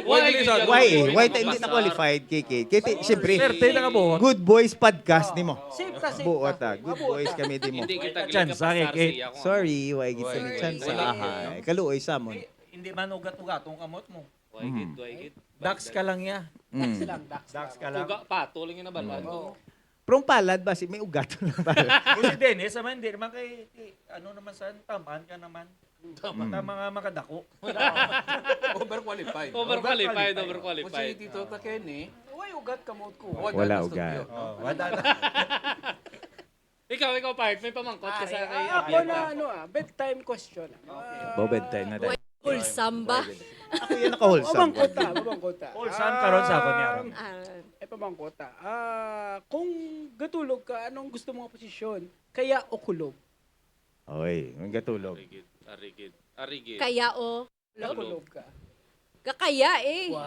Why, why, why, why, why ta hindi na qualified, Kiki? Kaya ti- siyempre, Swerte na ka buhon. Good Boys Podcast nimo. Safe ta, safe Buot ta. ta. Good Boys kami di mo. Hindi kita Chance, gilipasar Kiki. Siya ko. Sorry, why gid sa Why? chance Wala. Ahay. Kaluoy sa amon. Hindi man ugat-ugat ang kamot mo. Why gid, why gid? Dax ka lang niya. Mm. Dax ka lang. Uga pa, tuling na balan. Oo. Pero ang palad ba, si may ugat lang pala. O si Dennis naman, hindi naman kay, kay- ano naman sa tamaan ka naman. Mata mga makadako. Overqualified. Overqualified, O overqualified. si Tito Takeni. Uy, ugat kamot ko. Wala Wala na ugat. studio. Oh, wala na. Ikaw, ikaw, part, may pamangkot ka sa kay Ah, ako Abieta. Na ano ah, bedtime question. Ah, Bo, bedtime na tayo. Wholesome ba? Ako yan naka-wholesome. Mabangkot ta, mabangkot ta. Wholesome karon sa ako niya. Ah, Ay, pamangkot ta. Ah, kung gatulog ka, anong gusto mo nga posisyon? Kaya o kulog? Oy, ang gatulog. Arigid, arigid, arigid. Kaya o Kulog ka. Kakaya eh. Idea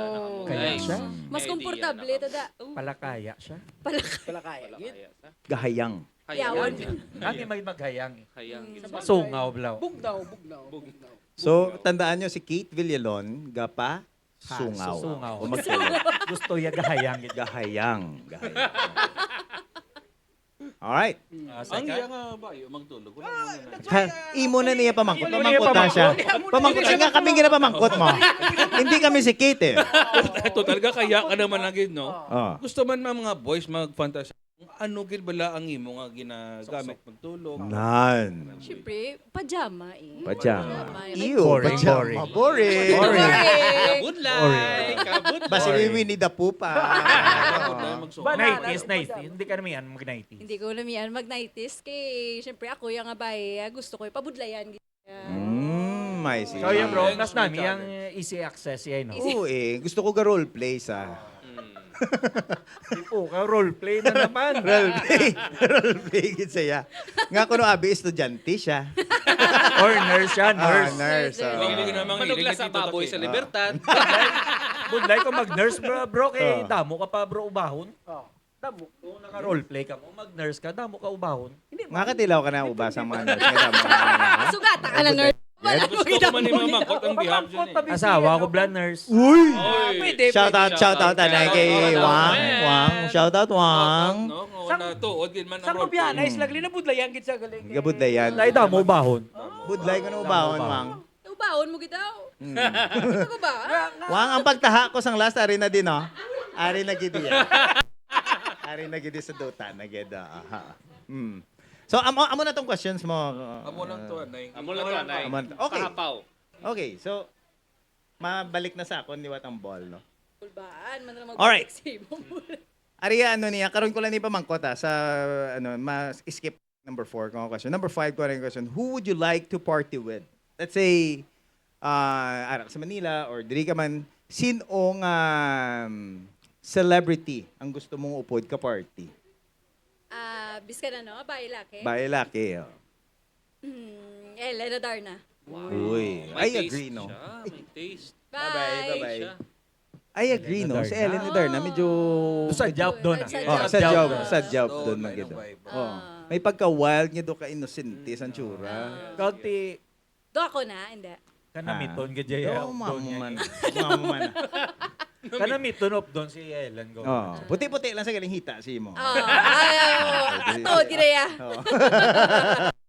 na mo, Kaya guys. siya? Mas May komportable idea na ta da. Oh, Palakaya siya. palak. Wala kaya. Wala Gid. kaya sa Gahayang. Yawan. Hayang. Kami may maghayang eh. Hayang. Mm. Gid. Masungaw, blaw. Bugnaw, bugnaw, bugnaw. So, tandaan nyo, si Kate Villalon, gapa, sungaw. Sungaw. O magkulog. Gusto ya gahayang. Gid. Gahayang. Gahayang. Alright. Ah, Ang second? iya nga ba, yung magtulog. Wala mo na. Ha, imo na niya pamangkot. Imo niya Pamangkot ta siya. pamangkot. Pamangkot. Ay nga, kami ginapamangkot mo. Hindi kami si Kate eh. Total ka, kaya ka naman na gid, no? Oh. Gusto man mga, mga boys magfantasy. Ano gid bala ang imo nga ginagamit magtulog? Nan. Siyempre, pajama eh. Pajama. eh. Iyo, Boring, pajama. Boring. Boring. Boring. Kabudlay, kabudlay. Basi may Winnie the Pooh pa. Kabudlay magsuot. Banana. Nighties, nighties. Hindi ka naman mag-nighties. Hindi ko na miyan mag-nighties kay siyempre ako yung nga bae, ah, gusto ko ipabudlayan. Mm, I see. Kaya bro, Ang mas smart nami ang challenge. easy access yan, no? Oo eh. Gusto ko ga-roleplay sa. Mm. Di po ka, roleplay na naman. Roleplay. Roleplay gid saya. Nga kuno abi estudyante siya. Or nurse siya, Ah, nurse. nurse. Ah. Mahilig na mahilig Manugla si sa Tito baboy Taki. sa Libertad. Budlay ko mag-nurse, bro, bro, kay Oh. damo ka pa, bro, ubahon. Oh, damo. Kung naka-roleplay ka mo, mag-nurse ka, damo ka ubahon. Hindi, Makakatilaw ka na uba sa mga nurse nga damo. Sugata ka na, nurse. Wala ko Gusto ko man yung mamangkot ang behalf dyan eh. Asawa ko, bla, nurse. Uy! Oy. Pwede, Shout out, pwede. shout out, anay kay Shout out, Wang. man. Wang, shout out, Wang. No, no, Sang- natuod gid man Sa ang role. Pabianay, sila gali na budlayan gid sa galing. Gabudlayan. Dahil damo ubahon. Budlay ko na ubahon, Wang. Ubaon mo gitaw. Mm. Ano ba? Wang, ang pagtaha ko sang last, ari na din, oh. Ari na gid iya. Ari na gid sa duta na gid, oh. Aha. Mm. So, amo, amo na tong questions mo. Amo lang to, anay. Amo lang to, anay. Amo lang to. Okay. Kahapaw. Okay, so, mabalik na sa akon liwat ang ball, no? Kulbaan, man lang Alright. Sa imo. Ari, ano niya, karon ko lang ni pamangkot, ah, sa, ano, mas skip number four ko nga question. Number five ko nga question. Who would you like to party with? Let's say, ah, ara ka sa Manila or diri ka man, sin-o nga, um, celebrity ang gusto mong upod ka party? Ah, biskan ano, bae laki? Bae, laki, oh. Hmm, Ellen Adarna. Uy, May I taste agree, no? Siya. May taste. Bye-bye, bye-bye. Siya. I agree, no? Si Ellen Adarna. Adarna, medyo... Sa job doon, ah. Sa Oh, job. sa job, Ah. sa job Oo, doon, may magido. vibe. Oh. Ah. May pagka-wild nga do ka inosente sa tsura. Ah. Kag ti, Do ako na, hindi. Kanamiton ka, Jay. Oh, Updon niya. mamuman. Mamuman. Kanamiton, updon si Ellen. Go. Oh, puti-puti lang sa galing hita si mo. Ah, ay, oo. Ato, dire ya. Oh.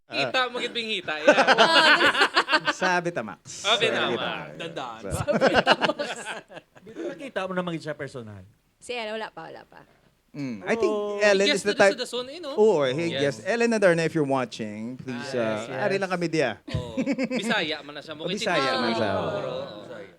Kita mo gid bing hita. Yeah. Ah, Sabi ta, Max. Sabi ta, Sabi Max. ta. Dandaan. So, Nakita mo na maging siya personal. Si Ellen, wala pa, wala pa. mm, I think Oh. Ellen Yes, is the na type. Sa dason, eh, no? Oo, eh, Yes. yes. Ellen Adarna, if you're watching, please, Ah, uh, yes. ari lang kami diya. Oh, Bisaya man na siya. Oh, Bisaya man siya. Siguro.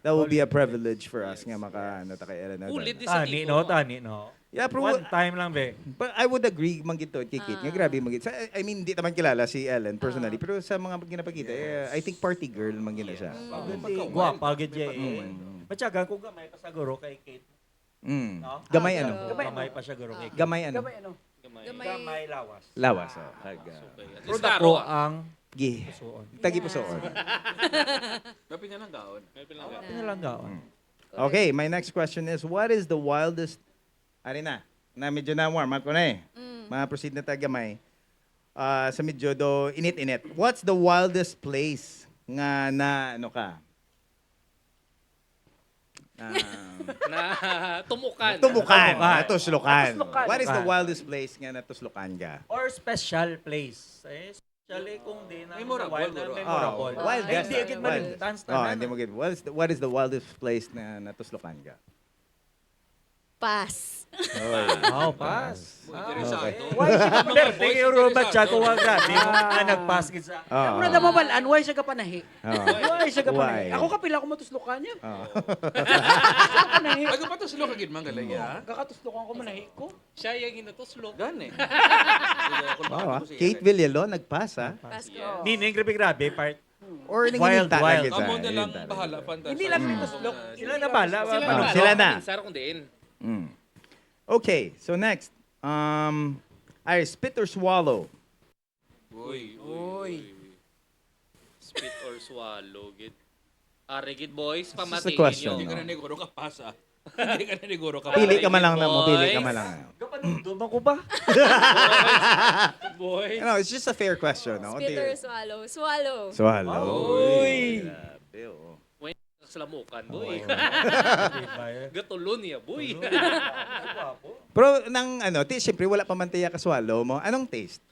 That would be a privilege for us nga maka, ano, ta kay Ellen Adarna. Ulid di sa Tani, tipo. No? Tani, no? Yeah, pero One time lang, be. But I would agree man gid to kay Kate. Nga Ah. Grabe man gid. Sa, I mean, di taman kilala si Ellen personally, Ah. pero sa mga ginapakita, eh, I think party girl man gid na siya. Mm. Oo. Hindi, guwapa, gid siya, eh. Mm. Matyagan ko gamay pa siguro kay Kate. Mm. No? Gamay Ah, ano? Gamay pa siya, guro, kay Kate. Gamay ano? Gamay ano? Gamay. Gamay. Gamay lawas. Lawas, oh. Haga. Okay. At Pero least dako klaro, ah. Ang Gi. pusoon. Tagi pusoon. Dapi nga lang gaon. May pinangga. Pinalanggaon. Mm. Okay, my next question is, what is the wildest... Ari na. Na medyo na warm up ko na eh. Mm. Ma-proceed na ta gamay. Ah, sa medyo do init-init. What's the wildest place nga na, ano ka? Ah, Na tumukan. tumukan, Tumukan. natuslokan. Natuslokan. What is the Ah. wildest place nga natuslokan ka? Or special place. Eh, especially kung di na Memorable, wild na guro. memorable. Oh, wild Ay, hindi best. agad Wild. Malintans Oh, hindi tanan. mo gid. What is the, what is the wildest place na natuslokan ka? Pass. Oh, pass. Interesado. Why siya Pero di kayo Roma Chaco, wa grabe mo nga nagpass gid sa Ah. Mura na mabalaan, why siya kapanahi? Ah. Why siya kapanahi? Why? Ako kapila ko matuslokan niya. Ah. Kapanahi. Nagapatuslok ka gid man, Galaya. Kakatuslokan ko manahi ko. Siya yung ginatuslok. Gani. Wow, ah. Kate Villalon, nagpass, ah. Pass ko. Meaning, grabe-grabe, part. Or Wild, nanginita lang wild. gid sa Amo na lang yun, bahala talaga. fantasy. Hindi lang may tuslok. Sila na bala. Sila ano, na. Sila na. Sarong din. Mm. Okay, so next. Um, ay, spit or swallow? Uy, Uy. Spit or swallow, gid. Are, gid, boys, This is the pamatiin question, nyo. Hindi ka no? na niguro ka pasa. Hindi ka na niguro ka Pili ka pasa. man lang na mo, pili ka Boys. man lang. Kapanundom ako ba? Boys, No, it's just a fair question, no? Spit or swallow? Swallow. Swallow. Uy. Grabe, oh. Salamukan, boy. Diba, eh? Gatulon niya, boy. Pero nang ano, ti, siyempre wala pa man tiya ka-swallow mo. Anong taste?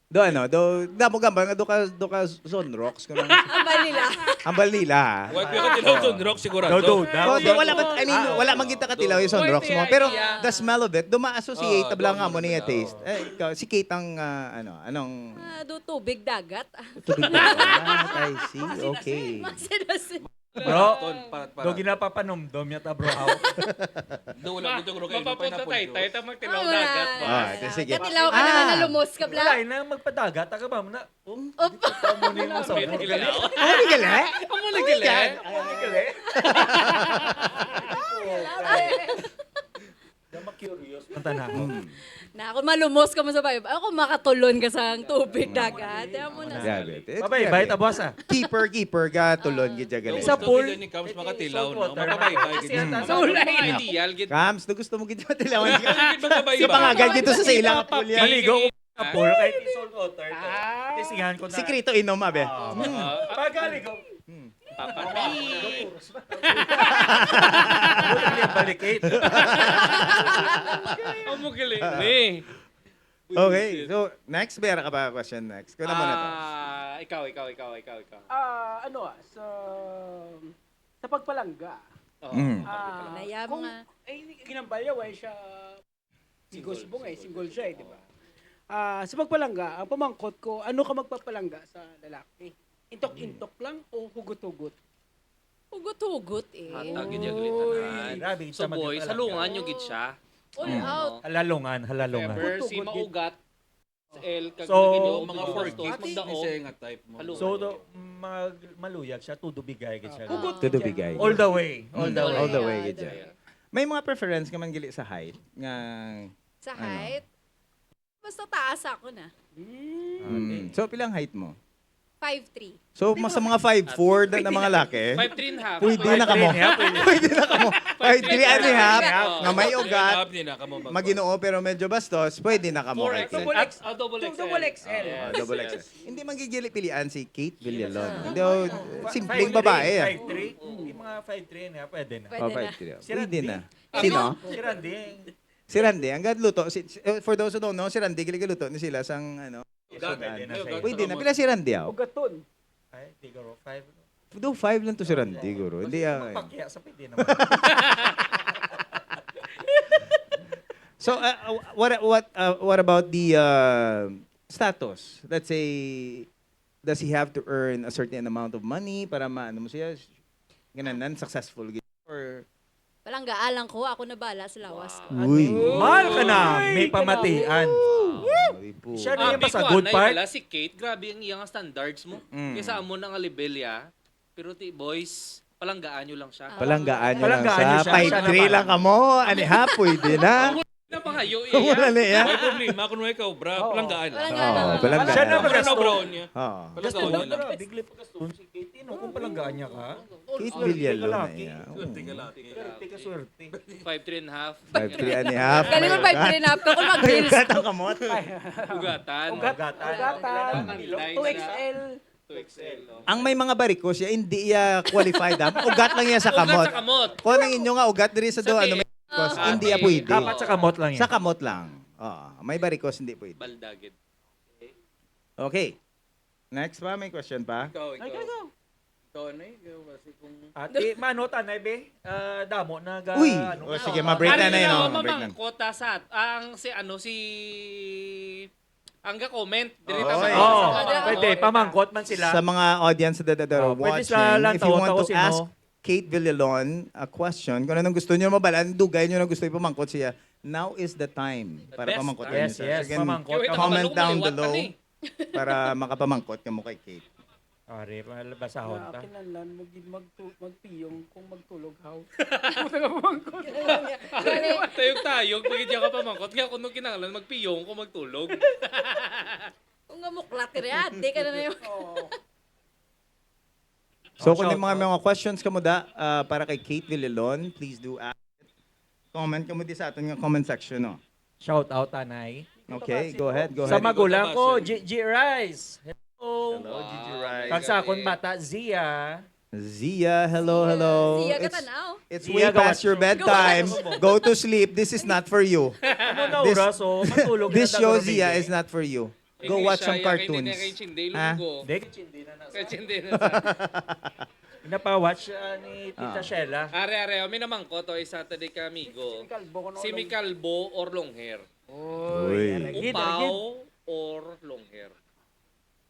Do ano, do damo gamba nga do ka do ka Zonrox ko nang Ang vanilla. ang vanilla. Wag ka katilaw Zonrox sigurado. Daw, daw, daw. So, do, wala man, I mean, wala man kita katilaw yung Zonrox mo. Pero the smell of it, do ma-associate Ah, tabla do, nga mo niya do. Taste. Eh, ikaw, si Kate ang ah, ano, anong Ah, do tubig dagat. tubig na? Ah, I see. Okay. Mas sinasin. Bro, Ton, parat, do parat. ginapapanumdom yata, bro. How? Do, wala ko itong rugay. Mapapunta tayo, tayo, tayo magtilaw Ah, wala. dagat. Ah, sige. Katilaw ka naman na lumos ka, Bla. Wala na, magpadagat ka ba mo na? Op. Amo ni mo sa Medyo gila. Ano ni gali? Amo na gila. Ano ni gali? Dama curious. Ang tanaw. Na ako malumos ka mo sa bayo. Ako makatulon ka sa tubig dagat. Kaya mo na. Grabe. Babay, bay, tabos ah. Keeper, keeper, ga tulon gid siya gali. Sa pool. Ni Kams makatilaw, no? Water. Mapabaybay gid. Kasi ang Mm. tasa- Mga ideal, gid. Kams, do gusto mo gid matilawan? Gid magbabaybay. Si pangagal dito sa, sa ilang pool yan. Maligo ko sa pool, kahit salt water. Tisigan ko na. Sikreto inom, abe. Ah. Pagaligo. Papati. Balikit. Amo gali ni. Okay, so next, meron ka ba question next? Kuna mo na to. Ah, ikaw, ikaw, ikaw, ikaw, ikaw. Ah, ano ah, sa sa pagpalangga. Oh. Mm. Ah, Naya kung, mga eh, ginambal niya, why siya Single, single, eh, single. single siya eh, di ba? Ah, sa pagpalangga, ang pamangkot ko, ano ka magpapalangga sa lalaki? Intok-intok lang o hugot-hugot? Hugot-hugot eh. Hatag gid yung litanan. Grabe, So, sama boys, gid halungan talaga. Nyo gid siya. All out. Halalungan, halalungan. Ever si Hugot-hugot maugat, L, kag So, naging Mga gusto, forgiving magdao. Ni siya nga type mo. Halungan. So, do, mag, maluyag siya, tudo bigay gid siya. Hugot. Tudo bigay. All the way. All the All way. All the way gid Yeah. siya. May mga preference ka man gali sa height nga Sa Ano? height? Basta taas ako na. Mm. So pila ang height mo? Five three. So mas sa mga five four na, na mga laki. Five three and a half. Pwede na kamo. Pwede na, pwede. Pwede na kami ha. Oh. Nga may ugat. Hindi na ka mo mag- Maginoo pero medyo bastos, pwede na kamo. Four Kay X L. Kate. Double X. Ah, double X L. Double X L. Yeah. Ah, double X L. Hindi man gigili pilian si Kate Villalon. Ah. Hindi, oh, simpleng babae. Eh. Five three. Yung mga five three na, pwede na. Pwede Oh, na. five three. Si Pwede Randy. na. Ano? Sino? Si Randy. Si Randy. Ang gadluto. Si, si- eh, for those who don't know, si Randy, gili-galuto ni sila sang ano. Ugat. Pwede na. Ugat. Pwede na. Pila si Randy, oh? Ugaton. Ay, di guro. Five. Do five lang to si Randy, guro. Hindi, ah. Magpakya sa pwede naman. So, uh, uh, what what uh, what about the uh, status? Let's say, does he have to earn a certain amount of money para maano mo siya? Gananan, successful gid or Palanggaan lang ko, ako na bala sa lawas ko. Uy. Mahal ka na, may pamatian. Sorry po. Siya na yung Abi ko, masagot, anay part. Pala si Kate, grabe ang iyang standards mo. Mm. Kaysa amo na nga level ya. Pero ti boys, palanggaan nyo lang siya. Palanggaan nyo lang Palanggaan sa nyo siya, five three siya lang naman. Kamo. Aniha, pwede na. Ang na pangayo eh. Wala na yan. May problema kung may kaobra, Oo. palanggaan lang. Palanggaan Oo, lang. palanggaan. Siya na Ano mag-gasto. brown niya? Oo. Palanggaan lang. Bigla pa gaston si Kate, no? Kung palanggaan niya ka? Kate Villalon na Kalaki. iya. Swerte ka laki. Swerte ka swerte. Five three and a half. Five three and a half. Galing mo five three and a half ka kung mag-bills. Kat ang kamot. Ugatan. Ugatan. Nine two na. X L. Two X L. Oh. Ang may mga barikos siya, hindi iya qualified, ah. Ugat lang iya sa Ugat kamot. Sa kamot. Kung ang inyo nga ugat diri sa Sa do, ano, tiyan. may barikos, Ah, hindi iya okay. pwede. Dapat sa kamot lang yan. Sa kamot lang. Oo, may barikos, hindi pwede. Balda gid. Okay. Next pa, may question pa? Ikaw, Ay, ikaw. ikaw. Ikaw, ano eh? Ikaw kasi kung... Ate, mano, tanay, be? Ah, damo na ga... Uy! ano O, na. sige, ma-break na Ano na yun, na, oh, ma-break na. Mamangkot ta sa at ang si ano si ang ga-comment diri ta sa Oy. Oo, sa- pwede. Pamangkot man sila. Sa mga audience that, that are Oh, pwede watching, sila lang if you want tawa-tawa to si ask no. Kate Villalon a question, kung anong gusto nyo mabalaan, dugay nyo na gusto ipamangkot siya, now is the time para Best pamangkot time. Yes, nyo. yes. Again, Pamangkot Yung ka. comment itabalong down maliwat below na ni. Para makapamangkot ka mo kay Kate. Ari, basahon Nga ta. kinahanglan mag magtu- magpiyong kung magtulog haw. Tayog-tayog, pag hindi ka pamangkot, nga kung kinahanglan, magpiyong ko magtulog. Kung nga muklat ka rin, di ka na na yung... Oo. So, Oh, kung may shout mga, out. mga questions ka mo da, ah, para kay Kate Villalon, please do ask. Comment ka mo di sa aton nga comment section, no? Shout out, Tanay. Okay, go ahead, go Sa ahead. magulang ko, Tabasol. G G Rice. Hello. Hello, G G Rice. Kag sa akon bata, Zia. Zia, hello, hello. Zia, It's, katanaw. it's Zia, way past gawat- your bedtime. Go to sleep. This is not for you. Ano na This- oras, oh? Matulog This na show, daw, Zia, baby. Is not for you. Go English watch some siya, kaya hindi cartoons. na kay Chinday Ha? Lunggo. Hindi. Kay Chinday na sa. Ginapawatch siya ni Tita Ah. Shella. Are, are, may namangkot o isa ta di ka amigo. Kalbo ko no Si Mikalbo or long hair? Uy. Gid, Upaw gid. Or long hair?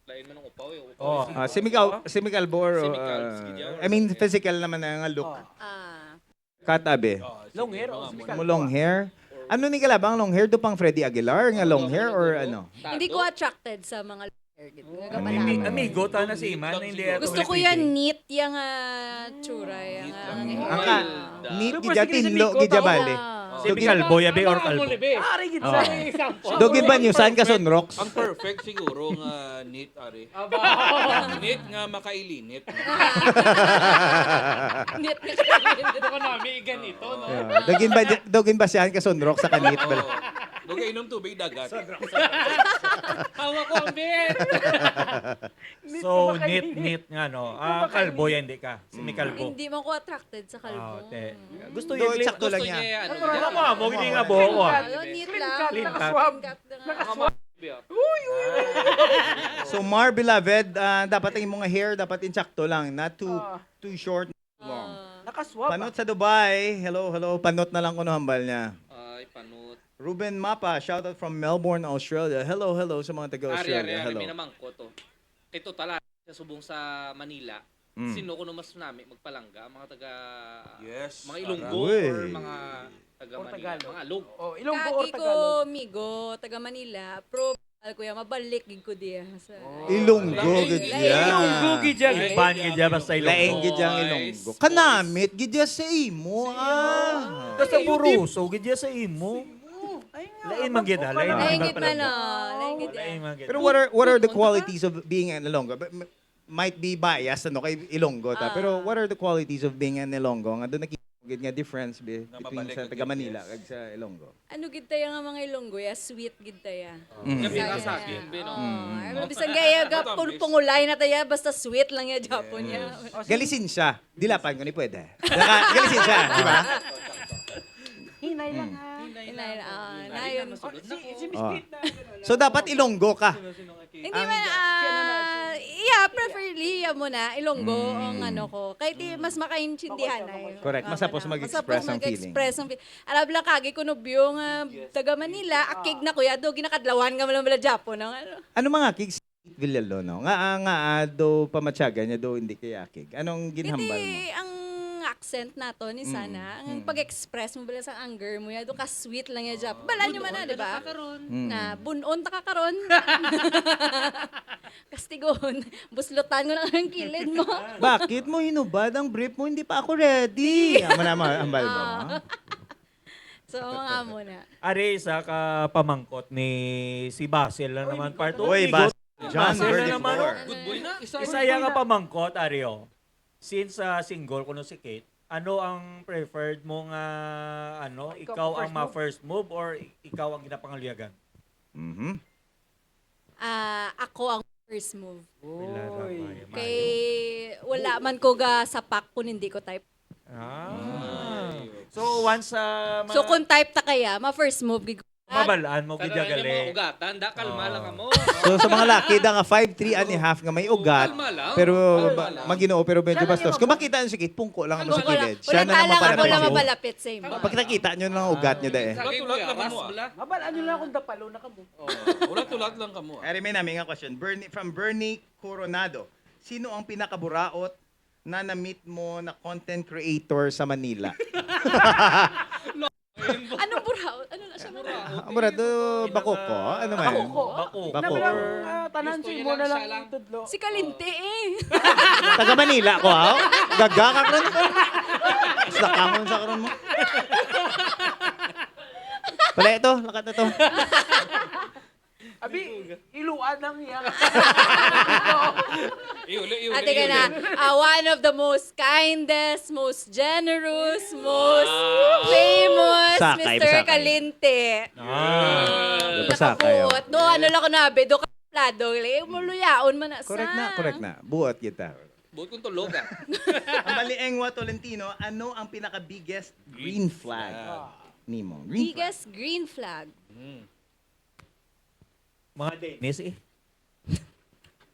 Lain man ang upaw, yung upaw. Oh. Is Ah, si Mikaw, si Mikalbo or, Si Mikalbo, uh, sige, or I mean, long hair. Physical naman na nga look. Oh. Ah. Katabi. Oh, sige, Long hair o mga si muna. Mikalbo? Mo long hair? Ano ni kalabang long hair? Dupang Freddy Aguilar nga long hair or ano? Hindi ko attracted sa mga long hair. Gid nga Ami- gabalawan. Amigo ta na si Iman, hindi ato Gusto ko pwede. Yan neat, yung ah, tsura, yung ah, Ang hair. ka, Mild. neat Pero gid siya, pwede ka tinlo sa gid siya, Migo, bali. ah. Si Mikalbo, yabi or kalbo? Ano, be? Ari gid Oh. sa example. Dugin ba niyo saan ka sunrox? Ang perfect siguro nga neat, are. Aba. Neat nga makailinit. Neat nga siya. Ito ka namin, ganito, no? Yeah. Dugin ba, dugin ba siya ka sunrox sa kanit bala? Oo. Dugay inom tubig dagat. Hawak ko ang bit. So, neat, neat nga, no? Ah, kalbo yan, di ka. Si Mikalbo. Hindi man ko attracted sa kalbo. Ah, te. Gusto Do, yung li- sakto lang Gusto niya. niya yan. Ano nga mo? Hindi nga buhok, ah. Ano, neat lang. Clean cut. Clean cut lang. So, Mar, beloved, ah, dapat ang imong hair, dapat insakto lang. Not too, Ah. too short, long. Ah. Nakaswab. Panot sa Dubai. Hello, hello. Panot na lang kuno hambal niya. Ay, panot. Ruben Mapa, shout out from Melbourne, Australia. Hello, hello sa mga taga Ari, Australia. ari, ari, Hello. May namangkot, oh. Kay total, sa subong sa Manila, Mm. sino kuno mas nami magpalangga? Ang mga taga, Yes, mga ara. Ilonggo Uy. or mga taga Or Manila? Tagalog. Mga Log. Oh, Ilonggo or Kagi ko, Tagalog? Migo, taga Manila. Pro, ko ya, mabalik gid ko diya. Sa, Ilonggo gid Lain. iya. Ilonggo gid yan. Iban gid yan, basta Ilonggo. Lain gid yang Ilonggo. Kanamit gid iya sa imo, ah. Basta buruso gid yan sa imo. Ay, nga, Lain man gid, ah, lain man Lain gid gid man, pala. oh. Lain gid Lain yan. man gid. Pero what are, what are the Punta ka? qualities of being an Ilonggo? But m- might be biased, ano, kay Ilonggo ta. Ah. Pero what are the qualities of being an Ilonggo? Nga doon nakikita gid nga difference be, Nga between mabalik sa na taga gid, Manila yes. kag sa Ilonggo? Ano gid tayo nga mga Ilonggo ya? Sweet gid tayo. Mm. Kami Bisaya nga sa na. akin, be, no? Oo. Mm. Ano, bisan gaya ga, Matamis. pul-, pungulay na tayo, basta sweet lang ya Japon ya. Yes. Galisin siya. Dilapan ko ni pwede. Naka, galisin siya, di ba? Hinay lang ha. Inay, ah, nayon. Oh, si, si Miss Oh. Kate na, ano, So, dapat Ilonggo ka. Hindi man, ah, yeah, preferably, yeah mo na, Ilonggo, ang ano ko. Kay ti, mas makaintindihan na yun. Correct. Mas hapos Ano, mag-express ang feeling. Mag-express ang feeling. Arab lang kagi ko nubyo nga taga Manila, akig na kuya, do, ginakadlawan nga malang bala Japon, ang ano. Ano mga kig Villalon, no? Nga, ah, nga, ah, do pamatyagan niya, do hindi kay akig. Anong ginhambal mo? Iti ang accent nato ni sana, ang Mm. pag-express mo bala sa anger mo, ya, do ka sweet lang ya Japon. Bala nyo man na, di ba? Mm. Na, bunon ta ka karon. Kastigon, buslutan ko na ang kilid mo. Bakit mo hinubad ang brief mo? Hindi pa ako ready. Amo na, ma-, hambal mo. Ah. So, mga mo na. Ari, isa ka pamangkot ni si Basil na naman, part two. Uy, Amigo, Bas-, John Basil na Verdi naman, Flor. oh. Good boy na. Isa ya ka pamangkot, Ari, oh. Since, ah, single kuno si Kate, ano ang preferred mo nga, ano, ikaw ang ma-first move or i-, ikaw ang ginapangaluyagan? Mhm. Ah, ako ang first move. Uy. Kay wala man ko ga sapak kung hindi ko type. Ah. So, once, ah, So, ma- kung type ta kaya, ma-first move gid ko. Mabalaan mo gid. Kada lang yung mga gali. Ugatan, da, kalma lang mo. So, sa mga laki, da nga five three and a half nga may ugat, kalma lang. Pero Kalma ma-, lang. Maginoo, pero medyo Kalma bastos. Kung lang. Makita nyo si Kate, pungko lang mo sa Kalma lang. Kilid. Siya na lang mapalapit sa imo. Wala ta lang, wala mapalapit sa imo. Pagkakita nyo lang ugat nyo, da, eh. Lagi mo, ah, ras mo lang. Mabalaan nyo lang kung dapalo na kamo. Oh, wala tulat lang kamo, ah. Ari, may nami nga question. Bernie, from Bernie Coronado. Sino ang pinakaburaot na na-meet mo na content creator sa Manila? Anong buraot? Ano na siya, buraot? Ang buraot, bako ko. Ano man? Bako ko. Bako. Bako. Na, pero, ah, tanan Gusto sa niya imo lang na lang siya lang. Itudlo. Si Kalinte, eh. Taga Manila ko, ha? Gaga ka karon. Sa kangon sa karon mo. Pala ito, lakat na to. Abi, iluan lang niya. Iuli, iuli, Ate ka na, iuli. Ah, one of the most kindest, most generous, most Wow. famous, Sakay, Mister sakay. Kalinte. Ah. Mm. Di ba sakay, oh? Nakabuot. No, ano lang ko na, be, do ka plado, eh, muluyaon man na sa. Correct na, correct na. Buot kita. Buot kong tulog, ah. Ang Baliengwa Tolentino, ano ang pinaka-biggest green Green flag flag. Nimo? Green flag. Biggest green flag. Mm. Mga Dennis, eh.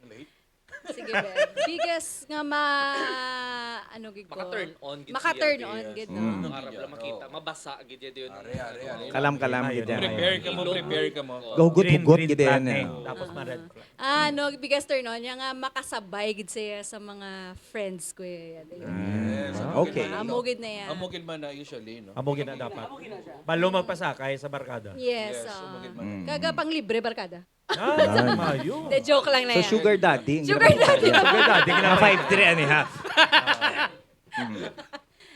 Late. Sige, be. Biggest nga ma-, ano gid ko? Maka-turn on gid siya. Maka-turn on gid, no? Mm. Para lang makita, mabasa gid yun. Are, are, are. Kalam-kalam gid yan. Prepare ka mo, prepare ka mo. Gahugot-hugot gid yan, eh. Tapos ma-red flag. Ah, no, biggest turn on niya nga makasabay gid siya sa mga friends ko, eh. Yes, amo gid man na. Okay. Amo gid na yan. Amo gid man na usually, no? Amo gid na dapat. Balo magpasakay sa barkada. Yes, oo. Amo gid man na. Mm. Kaga pang libre barkada. Ah, maayo. De, joke lang na yan. So, sugar daddy. Sugar daddy. Sugar daddy, mga five three and a half. Mm.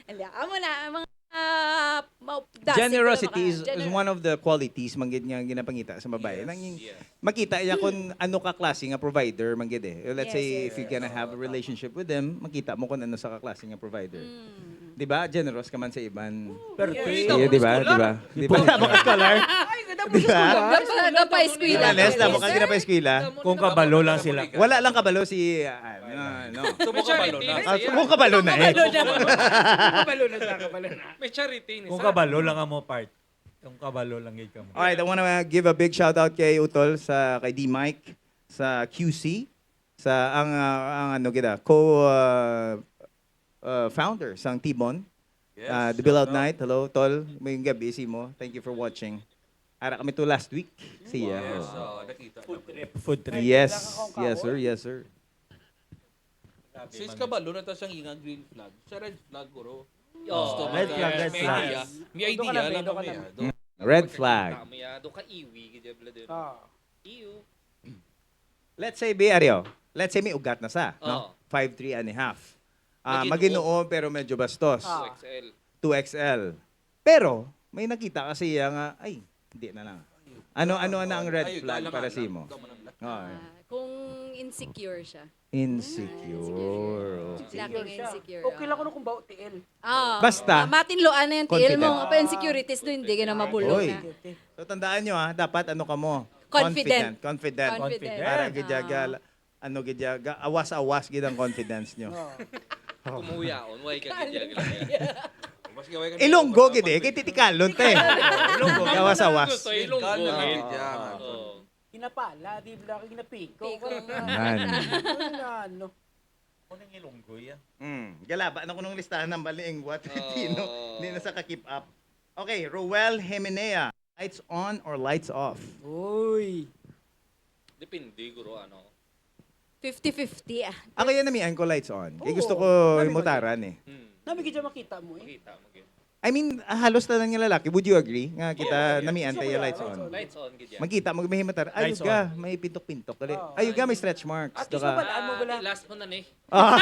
Hindi, amo na, mga, ah, ma-, generosity is, is one of the qualities man gid nga ginapangita sa babae. Yes. Nang makita iya kung ano ka klase nga provider man gid eh. Let's say, if you're gonna have a relationship with them, makita mo kung ano sa ka klase nga provider. Mm. Di ba? Generous ka man sa iban. Pero di ba? Di ba? Di ba? Di ba? Ay, ganda po sa scholar. Gapa-, gapa-eskwela. Honest, tama ka, ginapaeskwela. Kung kabalo lang sila. Wala lang kabalo si, ah, no, no. Subo ka balo na. Ah, subo ka balo na eh. Kabalo na. Kabalo na siya, kabalo na. May charity ni Kung sa. Kabalo lang ang mo part. Kung kabalo lang gid ka mo. Alright, I wanna give a big shout out kay Utol sa, kay D Mike, sa Q C, sa ang, ah, ang ano kita, co, ah, ah, founder sang Tibon. Yes, ah, The Bill Out shout out. Night. Hello, Tol. May gabi si mo. Thank you for watching. Ara kami to last week. Siya. Yes, oh, nakita. Food trip. Food trip. Yes. Yes, sir. Yes, sir. Since kabalo na ta siyang inga green flag, siya red flag, guro. Oh, gusto red flag, red flag. May idea. May idea lang kami, ah. Red flag. Kami, ah, do ka iwi, gid bla din. Ah. Iyo. Let's say, be, Ario, let's say may ugat na sa, no? Oh. Five three and a half. Ah, Maginoo. Maginoo, pero medyo bastos. Ah. Two X L. Two X L. Pero, may nakita kasi iya nga, ay, hindi na lang. Ano, ano na ang red flag para sa imo? Oo. Ah, kung insecure siya. Insecure. Ah, insecure. Okay. Laki nga insecure, okay lang ah. Kuno kung bawo tiil. Ah, basta, matinluan na yung tiil mo. Confident. Apa insecurities do, hindi ka na mabulog na. Oy. So, tandaan nyo, ah, dapat ano ka mo? Confident. Confident. Confident. Confident. Para gid ya, ah, ga-, ano gid ya, ga-, awas-awas gid ang confidence nyo. Oo. Kumuyaon, way ka gid ya, gid ya. Ilonggo gid eh, kay titikalon te. Ilonggo. Gawas-awas. Gusto, Ilonggo gid ya. Oo. Ginapala, di ba? Ginapiko. Piko. Nan. Ano na, ano? Kung nang Ilonggo ya. Mm. Galaba na kunong listahan ng Baliengwa, Tino. Oo. Hindi na sa ka-keep up. Okay, Roel Jimenea. Lights on or lights off? Uy. Depende, guro, ano. Fifty fifty, ah. Ako yan, namian ko lights on. Kaya gusto ko himutaran eh. Hmm. Nami gid makita mo eh. Makita mo gid. I mean, ah, halos tanan nga lalaki. Would you agree nga kita namian tayo lights on? Lights on gid yan. Magkita mo, may himatar. Ayos ka, may pintok-pintok. Dali. Oo. Ayos ka, may stretch marks. At least mabalaan mo bala. Ah, last mo na ni. Ah.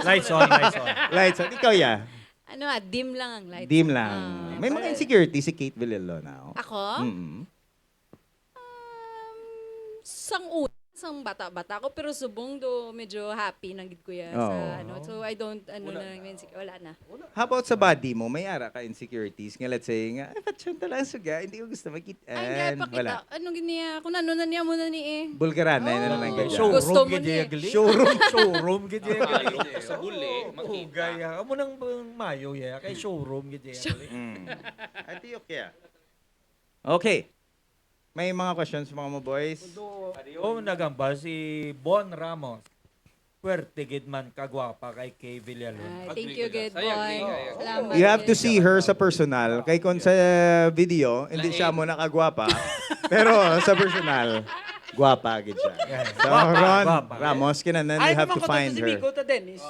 Lights on, lights on. Lights on. Ikaw, ya? Ano, ah, dim lang ang lights. Dim lang. Ah, may mga insecurity si Kate Villalona, oh. Ako? Mm-mm. Um, sang una, sang bata-bata ko, pero subong do medyo happy na gid ko ya sa, oh, ano. So, I don't, ano, wala na lang, insecure. Wala na. How about sa body mo? May ara ka insecurities nga, let's say, nga, ay, fatsyonta lang suga, hindi ko gusto makita. Ay, hindi, pakita. Wala. Ano gid niya? Kung ano na niya, mo na ni eh. Bulgaran na, oh, na lang gid. Showroom. Gusto mo niya. Showroom, showroom gid niya. Sa buli, makita. Ugay, ah. Amo nang mayo, yeah. Kay showroom gid niya. Mm. Ati, okay. Okay. May mga questions, mga mo boys? Adi, oh, nagambal si Bon Ramos. Puwerte gid man kagwapa kay Kay Villalon. Ay, thank you, good boy. Salamat. You have to see her sa personal. Kay kung sa video, hindi siya mo nakagwapa. Pero sa personal, gwapa gid siya. So, Ron Ramos, kinanan, you have to find her.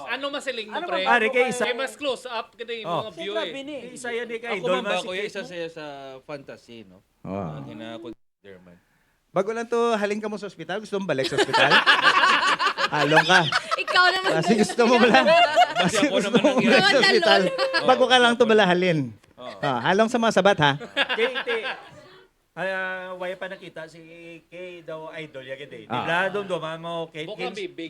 Ano masiling mo, pre? Ari kay isa. Kay mas close up gid ang mga view eh. Isa yan kay idol man si Kay. Ako man ba, kuya, isa sa fantasy, no? Oh. Ang hinakonsider man. Bago lang to, halin ka mo sa ospital? Gusto mo balik sa ospital? Halong ka. Ikaw naman. Basi gusto mo bala? Basi gusto mo balik sa ospital? Bago ka lang to bala halin. Oh. Ah, halong sa mga sabat, ha? Kay, te, ah, wala pa nakita si Kay daw idol ya gid eh. Di bala dumduman mo, Kay,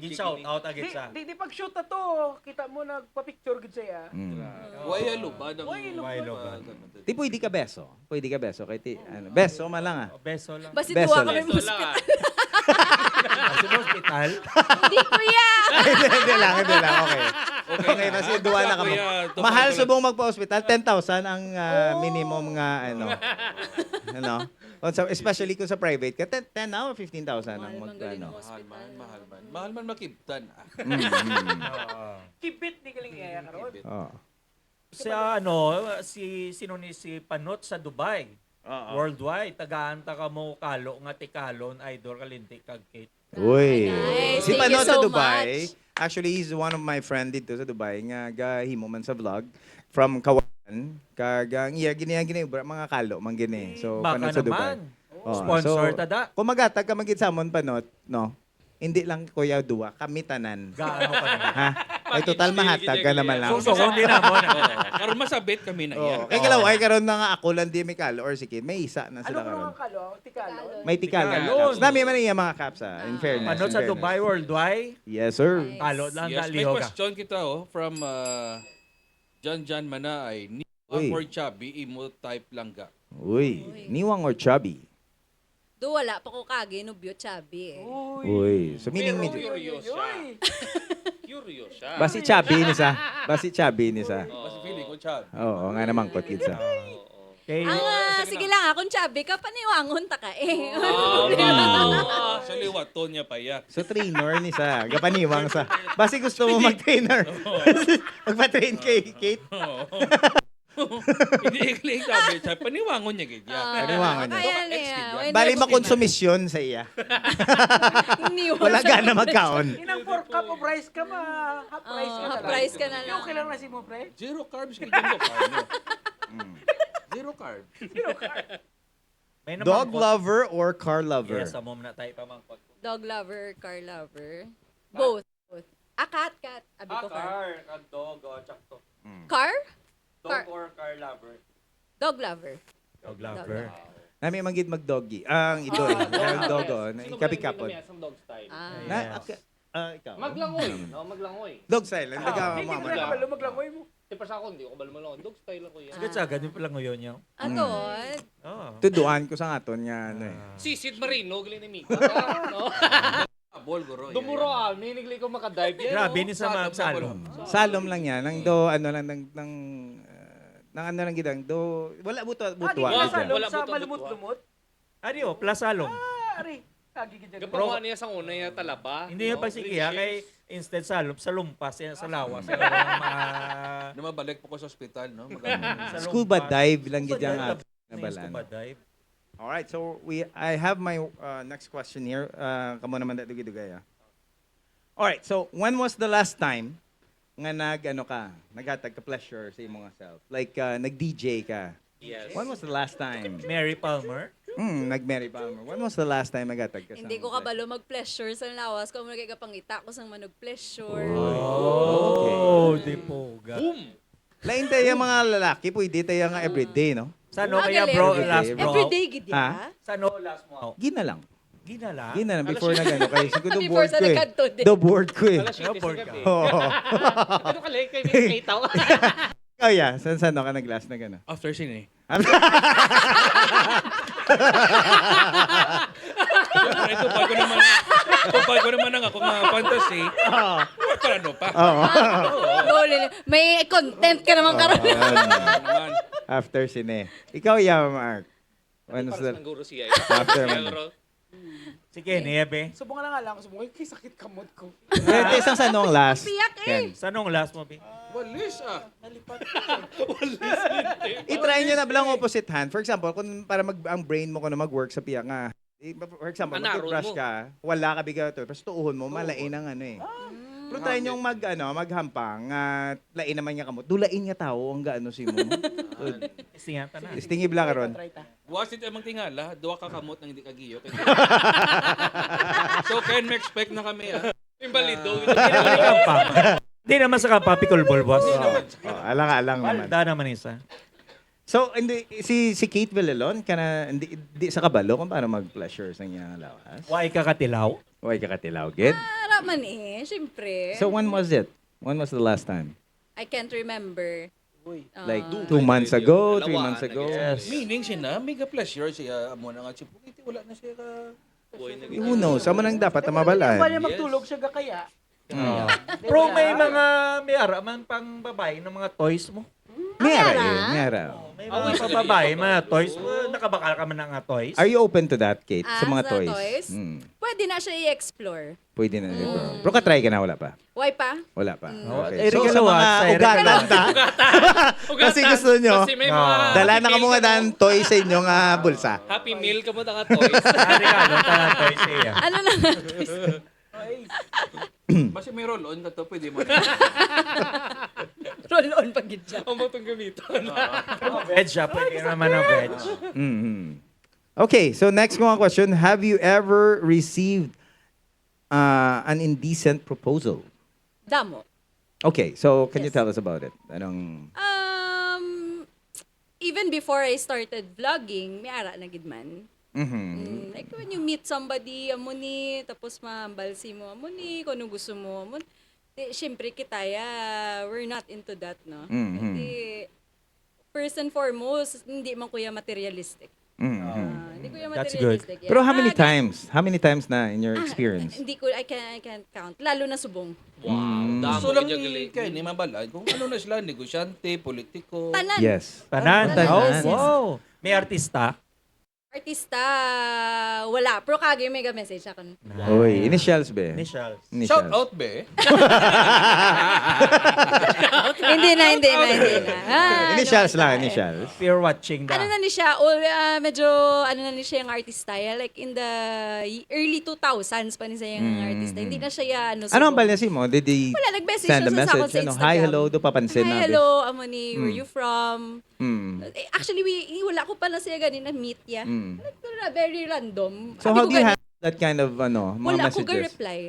gin-shout out agad sa. Di, di, di pag-shoot na to, kita mo nagpa-picture gid siya. Mm. Wala lubad ang... Wala lubad. Di pwede ka beso. Pwede ka beso kay ti, ano, beso man lang ah. Oh, beso lang. Basi Beso duha lang. Kami mo hospital. Sa hospital? Hindi, kuya. Hindi, hindi lang, hindi lang. Okay. Okay, basi duha na kamo. Kuya, mahal subong magpa-hospital, ten thousand ang ah, minimum nga ano. Ano? Kung sa, especially kung sa private ka, ten, ten na or fifteen thousand ang mag ano. Mahal man, mahal man. Mahal man makibtan. Ah. Mm, mm. Kibit ni galing iya karon. Oh. Sa ano, si sino ni si Panot sa Dubai? Oo. Worldwide, tagaan ta kamo kalo nga tikalon, idol, kalinti kag Kate. Uy. Nice. Si Thank you Panot sa so Dubai, much. Actually, he's one of my friend dito sa Dubai nga gahimo man sa vlog from Kawan. Kag ang iya gini-, gini-, mga kalo man gini. So, Baka Panot sa Dubai. Naman. Oh, sponsor so, ta da. Kung magatag ka man gid sa amon, Panot, no? Hindi lang kuya duwa, kami tanan. Gaano ka naman? Ha? Ay, total mahatag ka naman lang. So, so, hindi na mo na. Karon masabit kami na iya. Oh, kay kalaw ay karon na nga ako lang di may kalo or sige, may isa na sila karon. Ano mga kalo? Tikalo. May tikalo. Tikalo. Nami man iya mga caps ah, in fairness. Ano sa Dubai Worldwide? Yes, sir. Kalo lang dali ho ka. Yes, may question kita oh from uh, John John Manaay. Ang or chubby, imo type lang ga. Uy, niwang or chubby? Do wala pa ko kagi nubyo chubby eh. Uy, so meaning Pero medyo curious siya. Curious siya. Basi chubby ni sa. Basi chubby ni sa. Mas feeling ko chubby. Oo, nga naman kot gid sa. Oo. Kay Ang ah, sige lang ah, kung chubby ka, paniwangon ta ka eh. Ah, sa liwaton niya pa iya. So trainer ni sa, gapaniwang sa. Basi gusto mo mag-trainer. Magpa-train kay Kate. Oo. Hindi ikling sabi, sa paniwangon niya gid. Ah, Paniwangon niya. Kaya Ex niya. Gid yan. Bali makonsumisyon sa iya. Wala gana magkaon. Inang four cup of rice ka ma, half rice ka na lang. Half rice ka na lang. Okay lang na si mo, pre? Zero carbs kay Jumbo Farm. Mm. Zero carbs. Zero carbs. Dog lover or car lover? Yes, amo na tayo pamangkot. Dog lover, car lover. Both. Ah, cat, cat. Abi ko car. Car, kag dog, o, tsakto. Car? Dog or car lover? Dog lover. Dog lover. Nami man gid mag-doggy. Ang idol, ang dog, o, na ikapikapon. Ang dog style. Ah. Na, okay. Ah, ikaw. Maglangoy, no? Maglangoy. Dog style, ang taga Ah, hindi mo ka kabalo, maglangoy mo. Di pa sa ako, hindi ko kabalo mo lang. Dog style ako yan. Agad-agad yung palangoyon niya. Agod. Oh. Tuduan ko sa aton nga ano eh. Si Sid Marino, galing ni Mika. No? Bol, guro. Dumuro ah, minigli ko makadive yan. Grabe oh. ni sa mga salom. Salom lang yan. Nang do, ano lang, nang, nang, ah, nang ano lang gidang do, wala buto, buto. Ah, salom sa malumot-lumot. Ari o, plus salom. Ah, ari. Kagi gid. Gapakuha niya sang una niya talaba. Hindi niya pagsikiha kay instead salom, salumpas niya sa lawas. Mga Namabalik po ko sa ospital, no? Scuba dive lang gid ang ato. Nabalan. Scuba dive. All right, so we I have my uh, next question here. Uh, kamo naman da dugay-dugay ah. All right, so when was the last time nga nag ano ka, naghatag ka pleasure sa imong self? Like uh, nag-D J ka. Yes. When was the last time? Mary Palmer? Mm, nag Mary Palmer. When was the last time naghatag ka sa Hindi ko kabalo mag-pleasure sa lawas ko. Amo na kay kapangita ko sang manog pleasure. Oh, di po. Boom! Lain tayo yung mga lalaki, pwede tayo nga everyday, no? Sa no kaya bro, last bro. Everyday gid ya? Sa no last mo? Gina lang. Gina lang. Gina lang, before na gano'n. Kaya siguro Before bored sa ko eh. Nagkadto din. Do bored ko eh. Alas siyete sa gabi. Oo. Ano ka late? Kaya may late ako. Oh yeah, san san ka nag-last na gano'n? After sine. Siyempre, tupad ko naman, tupad ko naman ang ako nga fantasy. Oo. Wala pa, ano pa? Oo. May content ka naman karon. Oo, yan. Naman. After sine. Ikaw, yeah, Mark. When was the Parang guro siya eh. After Siya, man. Bro. Sige, niya, be. Subong na nga lang, subong ko, kay sakit kamot ko. Pero isang sa nung last, Piyak eh. Ken. Sa nung last mo, be? Walis ah. Nalipat. Walis. I-try nyo na bilang opposite hand. For example, kung para mag, ang brain mo kung mag-work sa piyak nga, i- for example, Anaro mag-brush mo. Ka, wala ka bigaw to, tapos tuuhon mo, malain ang ano eh. Pero try nyong mag, ano, maghampang, nga lain naman nga kamot. Dulain nga tao ang gaano si mo. Testingan ta na. Testingi bala karon. Buwas ito amang tingala, duwa ka kamot nang hindi kagiyo. So, can we expect na kami, ah? Imbalido. Hindi naman sa kampa. Hindi naman sa kampa, pikulbol, boss. Hindi naman. Oh, alang-alang naman. Balda naman isa. So, hindi, si, si Kate Villalon, kana, hindi, di sa kabalo kung paano mag-pleasure sa iyang lawas? Why ka katilaw? Why ka katilaw, gid? Ah, raman eh, syempre. So, when was it? When was the last time? I can't remember. Uy. Like, Ah. two months ago, three Dalawa, months ago? Yes. Meaning siya na, mega pleasure siya, amo na nga, si Pugiti, wala na siya ka... Who knows? Amo nang dapat na mabalaan. Wala Yes. magtulog siya ga kaya. Mm. Di Pero ba? May mga, may ara man pang babae ng mga toys mo. May ara, eh, may ara. Oh, may Ah, mga sige. Pang babae, mga toys mo. Nakabakal ka man ng mga toys? Are you open to that, Kate? Sa Ah, mga sa toys? Toys? Mm. Pwede na siya i-explore. Pwede na, di ba? Mm. Pero ka-try ka na, wala pa? Why pa? Wala pa. Mm. Oh, Okay. eh, So, sa regalo, mga ah, sa ugatan regalo. Ta, Ugatan. kasi gusto nyo, Kasi may No. mga dala na Happy kamo Meal nga ka mo. Dan toy sa inyong, ah, bulsa. Happy Meal ka mo, tanga toys. Ah, regalo, tanga toys, iya. Ano na nga, toys? Basta may roll-on ka to, pwede mo. Roll-on pa gid siya. Ang butong gamiton. Veg siya, pwede naman ang veg. Mm-hmm. Okay, so next ko nga question, have you ever received uh, an indecent proposal? Damo. Okay, so can you Yes. tell us about it? Anong Um, even before I started vlogging, may ara na gid man. Mhm. Mm, like when you meet somebody, amo ni, tapos mahambal si mo, amo ni, kung ano gusto mo, amo ni. Di, syempre, kita, yeah, we're not into that, no? Mhm. Di, first and foremost, hindi man kuya materialistic. Mhm. Ah, hindi kuya That's good. Materialistic. Pero how many Ah, times? How many times na in your ah, experience? Hindi ko, I can, I can't count. Lalo na subong. Wow, Mm. damo Gusto lang iya ni gali. Kay ni mabalay kung ano na sila, negosyante, politiko. Tanan. Yes. Tanan. Tanan. Oh, Tanan. Yes. Wow. May artista? Artista, wala. Pero kagi may ga-message sa akin. Oy, initials, be. Initials. Initials. Shout out, be. Hindi na, hindi na, hindi na. Ah, Initials ano lang, na eh. Initials. If you're watching the Ano na ni siya, all, ah, medyo, ano na ni siya yung artist style. Like, in the y- early two thousands pa ni siya yung Mm. artista. Hindi na siya, ya, ano, Ano ang subo. Balya si mo? Did they Wala, nag-message send a siya sa message? Akong sa Ano? Hi, Instagram. Hello, do papansin Hi, na, hello, amo ni, where Mm. you from? Mm. Eh, actually, we, eh, wala ko pa na siya gani na-meet ya. Mm. Like, wala, very random. So, Abi how ko do you gani, handle that kind of, ano, mga wala ko messages? Ga-reply.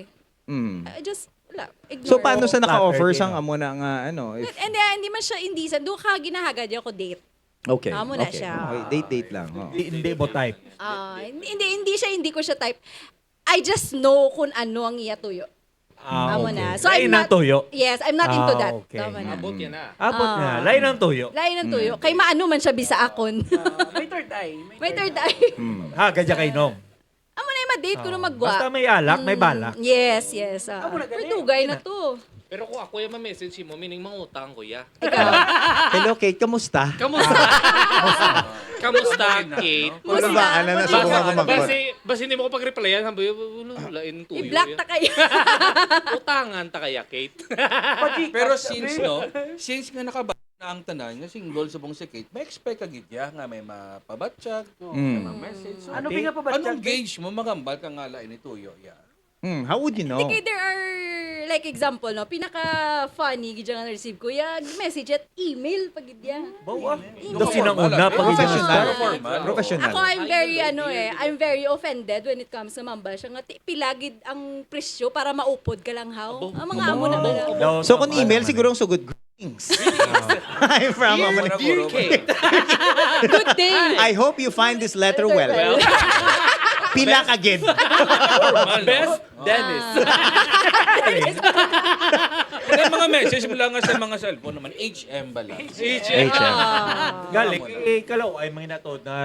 Mm. I just, wala, So, ignore. Paano sa naka-offer Flatter, sang no? Amo na nga, ano, if And, and, uh, hindi man siya indecent. Doon ka ginahagad yung ako date. Okay. Amo na Okay. siya. Okay, date-date lang. Oh. Hindi, hindi mo type. Ah, hindi, hindi, hindi siya, hindi ko siya type. I just know kung ano ang iya tuyo. Ah, Amo okay. na. So, Lain I'm ang not tuyo. Yes, I'm not into Ah, that. Okay. Tama na. Abot yan na. Abot Ah. na. Lain ang tuyo. Lain ang tuyo. Mm. Kay maano man siya bisa akon. Ah, may third eye. May May third third eye. eye. Mm. Ha, gadya kay nom. Amo na yung ma-date ko Ah. nung magwa. Basta may alak, may Mm, balak. Yes, yes. Ah. Amo na gani. Pwede, ugay na to. Pero kung ako yung ma-message mo, meaning mangutang ko ya. Ikaw. Hello, Kate. Kamusta? Kamusta? Kamusta, Kate? Kamusta? Ano ba? Ano na sa Basi, mga kumangkot? basi, basi hindi mo ko pag-replyan, sabi, "Wala, wala, in tuyo I-block yan." Ta kaya. Utangan ta kaya, Kate? Pero since, no, since nga nakaba na ang tanan, nga single subong si Kate, may expect ka gid ya nga may mapabatsyag, Mm. may ma-message. So, Ano Ate? Pingapabatsyag, Anong Kate? Gauge mo, magambal ka nga lain ni tuyo, ya? Hmm, how would you know? Hindi kay there are, like, example, no? Pinaka-funny gid nga na-receive ko, ya, message at email pa gid ya. Bawa. Email. Daw sinang una pa gid Professional. Formal. Professional. Ako, I'm very, ano eh, I'm very offended when it comes sa mambal siya nga, ti-, pila gid ang presyo para maupod ka lang, how? Abo. Ang mga amo na Abo. Lang. Daw So, kung tama email, naman siguro eh. Ang sugod, greetings. Hi from Dear, Mama dear Kate. Good day. I hope you find this letter well. Well. Pila ka gid? Best Dennis. May mga message mula nga sa mga cellphone naman, H M bala. H M. Galing, eh, kalaw ay mga natod na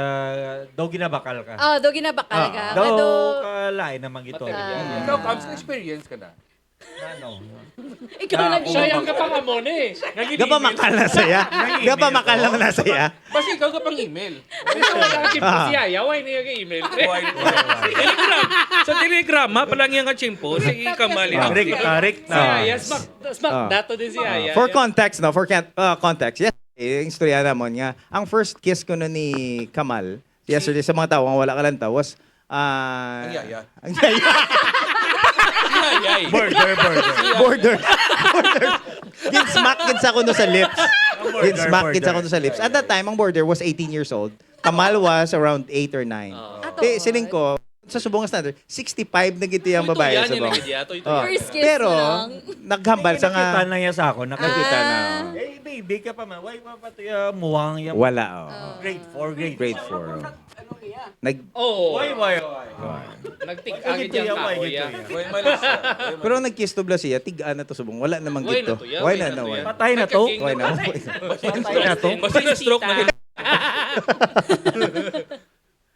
daw ginabakal ka. Oh, do ginabakal ka. Ah, daw Ado kalain naman gito. Material. Ah. Ikaw, Kams, experience ka na? Ano? Ikaw Ah, nag- Siya yung kapang amon eh. Naging Gapa email. Makal na saya. Naging Gapa email. Makal lang na saya. Basta ikaw ka pang email. Ito wala ang tipo Ah. si Yaya, why niya ka-email? Why, why, why? Telegram. Sa Telegram, ha, palang yung kachimpo, si Kamali. Ah, Rick, ah, Rick Si na. Yaya, smack, smack Ah. dato din si Ah, Yaya. For context, no? For can- ah, context, yes. Eh, yung istorya namon nga, ang first kiss ko no ni Kamal, yesterday sa mga tao, ang wala ka lang tawas, ah, Ang yaya. Ang yaya. Yayay. Border, border. Border. Border. Ginsmack gid sa kuno sa lips. Ang border, Ginsmack gid sa border. Kuno sa lips. At that time, ang border was eighteen years old. Kamal was around eight or nine. Oo. Ato. Eh, siling ko, sa subong nga standard, sixty-five na gid ang Toy-toyan babae niya subong. Na gid ya, toy-toyan. Oh. First kiss Pero, lang. Naghambal sa nga. Nakita na niya sa ako, nakita Ah. na. Eh, baby ka pa man. Why pa pa to ya, muwang ya? Wala, oh. Ah. Grade four, grade Grade four. Nag- Oh. Why, why, why? Nagtig-a gid yang tao ya. Why, malis siya? Why, malis? Pero nag-kiss to bala siya, tig-a na to subong. Wala naman Why gid na to. To ya? Why Why na na to na, ya? Why? Patay na to? Why na? Patay na to? Basta na-stroke na gid.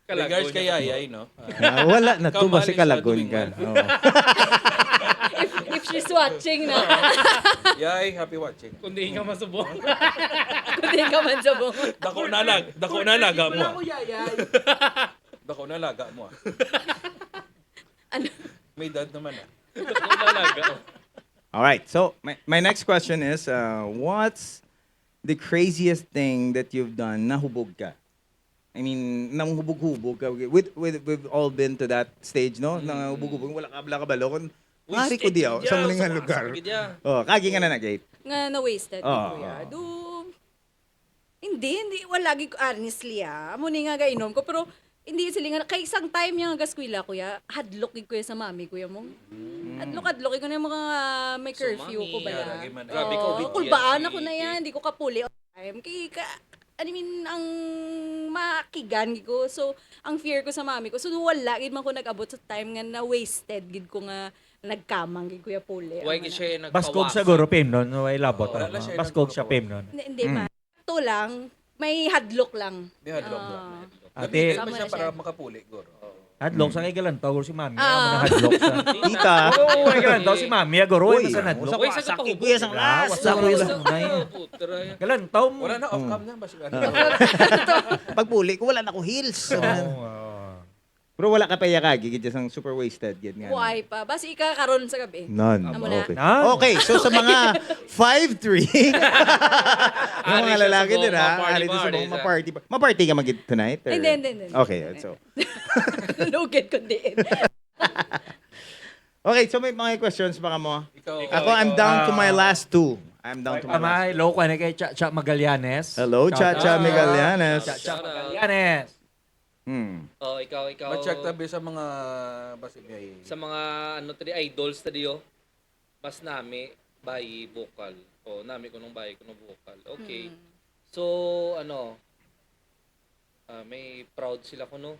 Kalagon Regards kay niya. Yayay, no? Ah, wala na to, Kamali basi siya, kalagon ka. Tumingnan. Oo. If, if she's watching na. Yay, happy watching. Kung di ka masubong. Kung di ka man subong. Dako na lag-, dako na laga mo. Wala ko, Yayay. Dako na laga mo, ah. Ano? May dad naman, ah. Dako na laga. All right. So, my, my next question is, uh, what's the craziest thing that you've done? Nahubog ka? I mean, nahubog-hubog ka. With, with, we've all been to that stage, no? Mm. Nahubog-hubog. Wala ka, wala ka balo. Kung, Wasted ngari ko di ako gid sa ya, mga sa lugar. Wasted gid ya. Oh, kagi nga na nag-eight. Nga na-wasted Oh, ko ya. Oh. Do, hindi, hindi, wala gid ko, honestly, ah. Amo ni nga gainom ko, pero hindi sila nga, kay isang time niya nga gaskwela ko ya, hadlok gid ko ya sa mami ko ya mo. Mm. Hadlok, hadlok, ikaw na yung mga may So, curfew mami, ko ba ya? Grabe ka, Oo, obedient kulbaan si ako na Kate. Yan, hindi ko kapuli on time. Kay, ka, I mean, ang makigan gid ko. So, ang fear ko sa mami ko. So, wala gid man ko nag-abot sa time nga na-wasted gid ko nga nagkamang gid ko ya puli. Why Ang gid siya nagpawasak? Baskog siguro, Pim, no? No, wala labot, Oo. Wala ano? Siya Baskog siya, nagpawasak. Pim, no? Hindi, hindi Mm. pa. Ito lang, may hadlok lang. May hadlok Ah. lang. Ate. Gamitin mo siya Sama na para siya. Makapuli, guro. Oo. Hadlok sa Mm. kay Galantaw, guro, si Mami. Ah. Ang mga hadlok sa Tita. Oo, kay Galantaw, si Mami, ah, guro, Uy, ay, masanadlok. Uy, sa Kawasaki, kapahubo. Kuya, sang Ah, last. Wasa, Kuya, sang unay. Putra, ya. Galantaw, Wala na, off Mm. cam na, basta Ah. Pagpuli ko, wala na ko heels. Oo, ah. Pero wala ka pa yakagi, gid sang super wasted, gid nga. Kuway pa. Basi ika karon sa gabi. None. Amo na. Okay. None? Okay, so sa mga five three, yung mga Ari siya lalaki sa din, ha? Ari din sa mga maparty, maparty. Maparty ka magid tonight? Or? Hindi, hindi, hindi. Okay, so. Lugid ko din. Okay, so may mga questions pa ka mo? Ikaw, Ako, ikaw, I'm ikaw. down to my Ah. last two. I'm down to my Ama, last two. Hello, kuha na kay Cha Cha Magallanes. Hello, Cha Cha Magallanes. Shout out. Cha Cha Magallanes. Hmm. Oh, ikaw, ikaw. Ma-check tabi sa mga basig ay Sa mga, ano, tadi, idols tadi, oh. Mas nami, bayi, vocal. Oh, nami ko nung bayi ko nung vocal. Okay. Hmm. So, ano, ah, may proud sila kuno.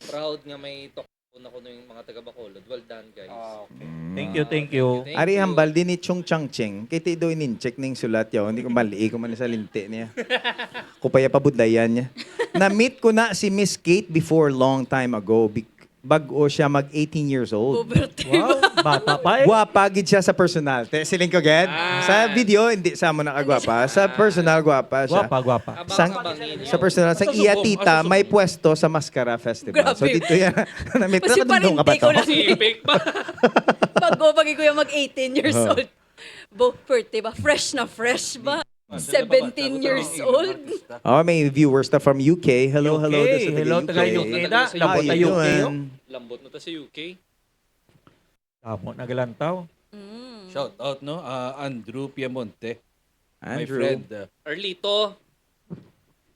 Proud nga may tok na kuno yung mga taga Bacolod. Well done, guys. Ah, okay. Mm. Thank you, thank you. Thank you. Ari hambal din ni Chung Chang Ching. Kay ti do inin-check ning sulat yaw. Hindi ko mali ko man sa linti niya. Ko pa ya pabudlayan niya. Na-meet ko na si Miss Kate before long time ago. Big-, bag-o siya mag eighteen years old. Pobre. Wow, bata pa eh. Gwapa gid siya sa personal. Te, siling ko gid. Ah. Sa video, hindi sa mo nakagwapa. Sa personal, gwapa siya. Gwapa, gwapa. Abang-abangin. Sa personal, sa Sa iya subong, tita, sa subong. May pwesto sa Mascara Festival. Grabe. So, dito yan. Namit Kasi na dumdum ka pa parente ko to. na. Sipik pa. Bago, pag ikaw yung mag eighteen years Oh. old. Bo, pwerte ba? Fresh na fresh ba? Ah, sila ba? Seventeen Tago years tayo, old. Artista. Oh, may viewers na from U K. Hello, hello, U K. Dun sa taga Hello, U K. Taga U K. How you Lambot na U K, doing? Oh. Lambot na ta sa U K. Amo, nagalantaw. Mm. Shout out, no? Ah, Andrew Piemonte. My Andrew. Friend, ah. Erlito.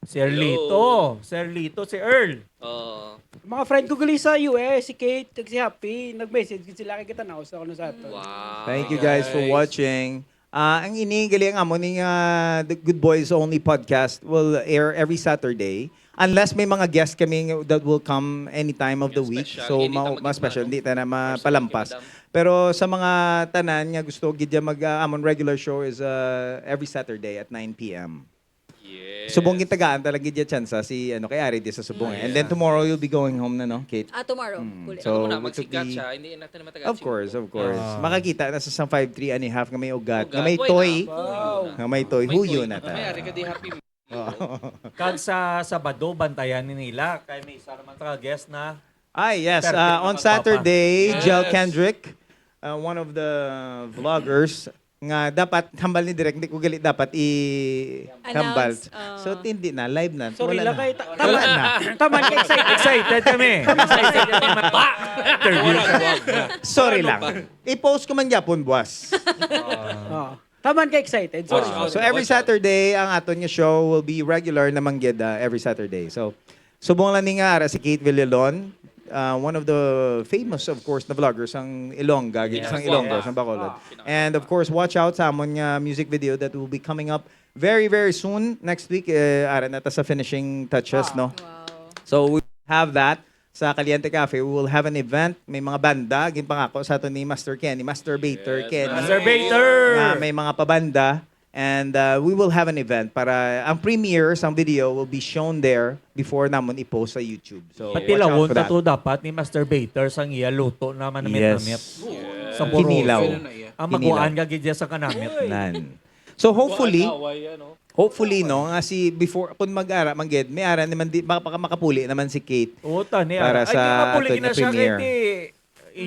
Si Erlito. Hello. Si Erlito, si Earl. Oo. Mga friend ko gali sa U S, si Kate, kag si Happy, nag-message gid sila kay kita na sa kuno sa ato. Wow. Thank you guys for Guys. watching. Ah, ang ini gali ang amo ning, ah, The Good Boys Only podcast will air every Saturday. Unless may mga guests kami that will come any time of the week. So, ma- mas special, hindi ta na mapalampas. Pero sa mga tanan nga gusto gid dyan mag, ah, amon regular show is, uh, every Saturday at nine p m. Yes. Subong gitagaan talaga gid dyan tsansa si, ano, kay Ari di sa Subong, eh. And then tomorrow you'll be going home na, no, Kate? Ah, tomorrow. Mm. Kulit. So, ano mo na, which would magsigat be siya, hindi natin matagal. Of course, of course. Ah. Makakita na sa, sa five three and a half nga may ugat, nga may toy. Wow. Nga may toy. Huyo na ta. May ari ka di happy. Oo. Kag sa Sabado, bantayan ni nila. Kay may isa naman ka guest na. Ay, yes. Perfect. Ah, on Saturday, Jel Kendrick, ah, one of the vloggers, nga dapat hambal ni Direk, hindi ko gali dapat i-hambal. Announce, ah. So, hindi na, live na. Sorry lang, kay ta-, wala na. Taman kay excited. Excited kami. Excited kami. Interview. Sorry lang. I-post ko man gyapon, buwas. Oo. Taman ka excited. So, so every Saturday, ang aton nga show will be regular naman gid, ah, every Saturday. So, subong lang ni nga ara si Kate Villalon, ah, one of the famous, of course, na vloggers ang Ilongga, gid sang Ilongga, sang Bacolod. And of course, watch out sa amon nga music video that will be coming up very, very soon. Next week, eh, ara na ta sa finishing touches, no? Wow. So, we have that. Sa Caliente Cafe, we will have an event. May mga banda, ginpangako sa ato ni Master Kenny, Masturbator Kenny. Masturbator! Nga may mga pabanda. And, uh, we will have an event para ang premiere sang video will be shown there before namon i-post sa YouTube. So, watch out for that. Patilawon ta to dapat ni Masturbator sang iya luto na manamit-namit. Yes. Sa Bohol. Kinilaw. Ang maguan ka gid sa kanamit. Nan. So, hopefully, Hopefully, no, nga si before, kung mag-ara man gid, may ara naman di, maka-, makapuli naman si Kate. Oo, tani, para sa aton nga premiere. Ay, di, mapuli na siya, kay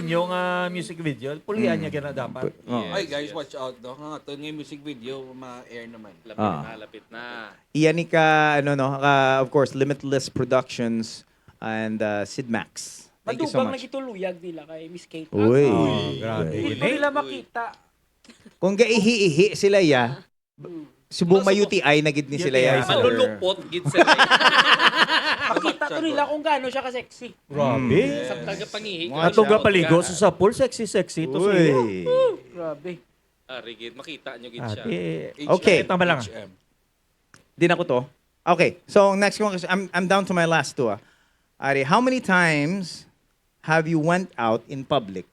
inyo nga music video, pulian niya gina dapat. Ay, guys, watch out, no? Nga to, nga music video, ma-air naman. Lapit na, lapit na. Iyan ni ka, ano, no, ka, of course, Limitless Productions and, uh, Sid Max. Thank you so much. Madugang na gituluyag nila kay Miss Kate. Uy. Oh, grabe. Hindi ko nila makita. Kung gaihi-ihi sila, ya, Subong may U T I na gid ni sila, ya. Malulupot gid sila. Makita to nila kung gaano siya ka-sexy. Grabe. Sa taga pangihi. Ato ga paligo sa sapol, sexy, sexy to siya. Uy. Grabe. Ari gid, makita nyo gid siya. Okay. Tama lang. Di na ko to. Okay, so next one, I'm, I'm down to my last two, ah. Ari, how many times have you went out in public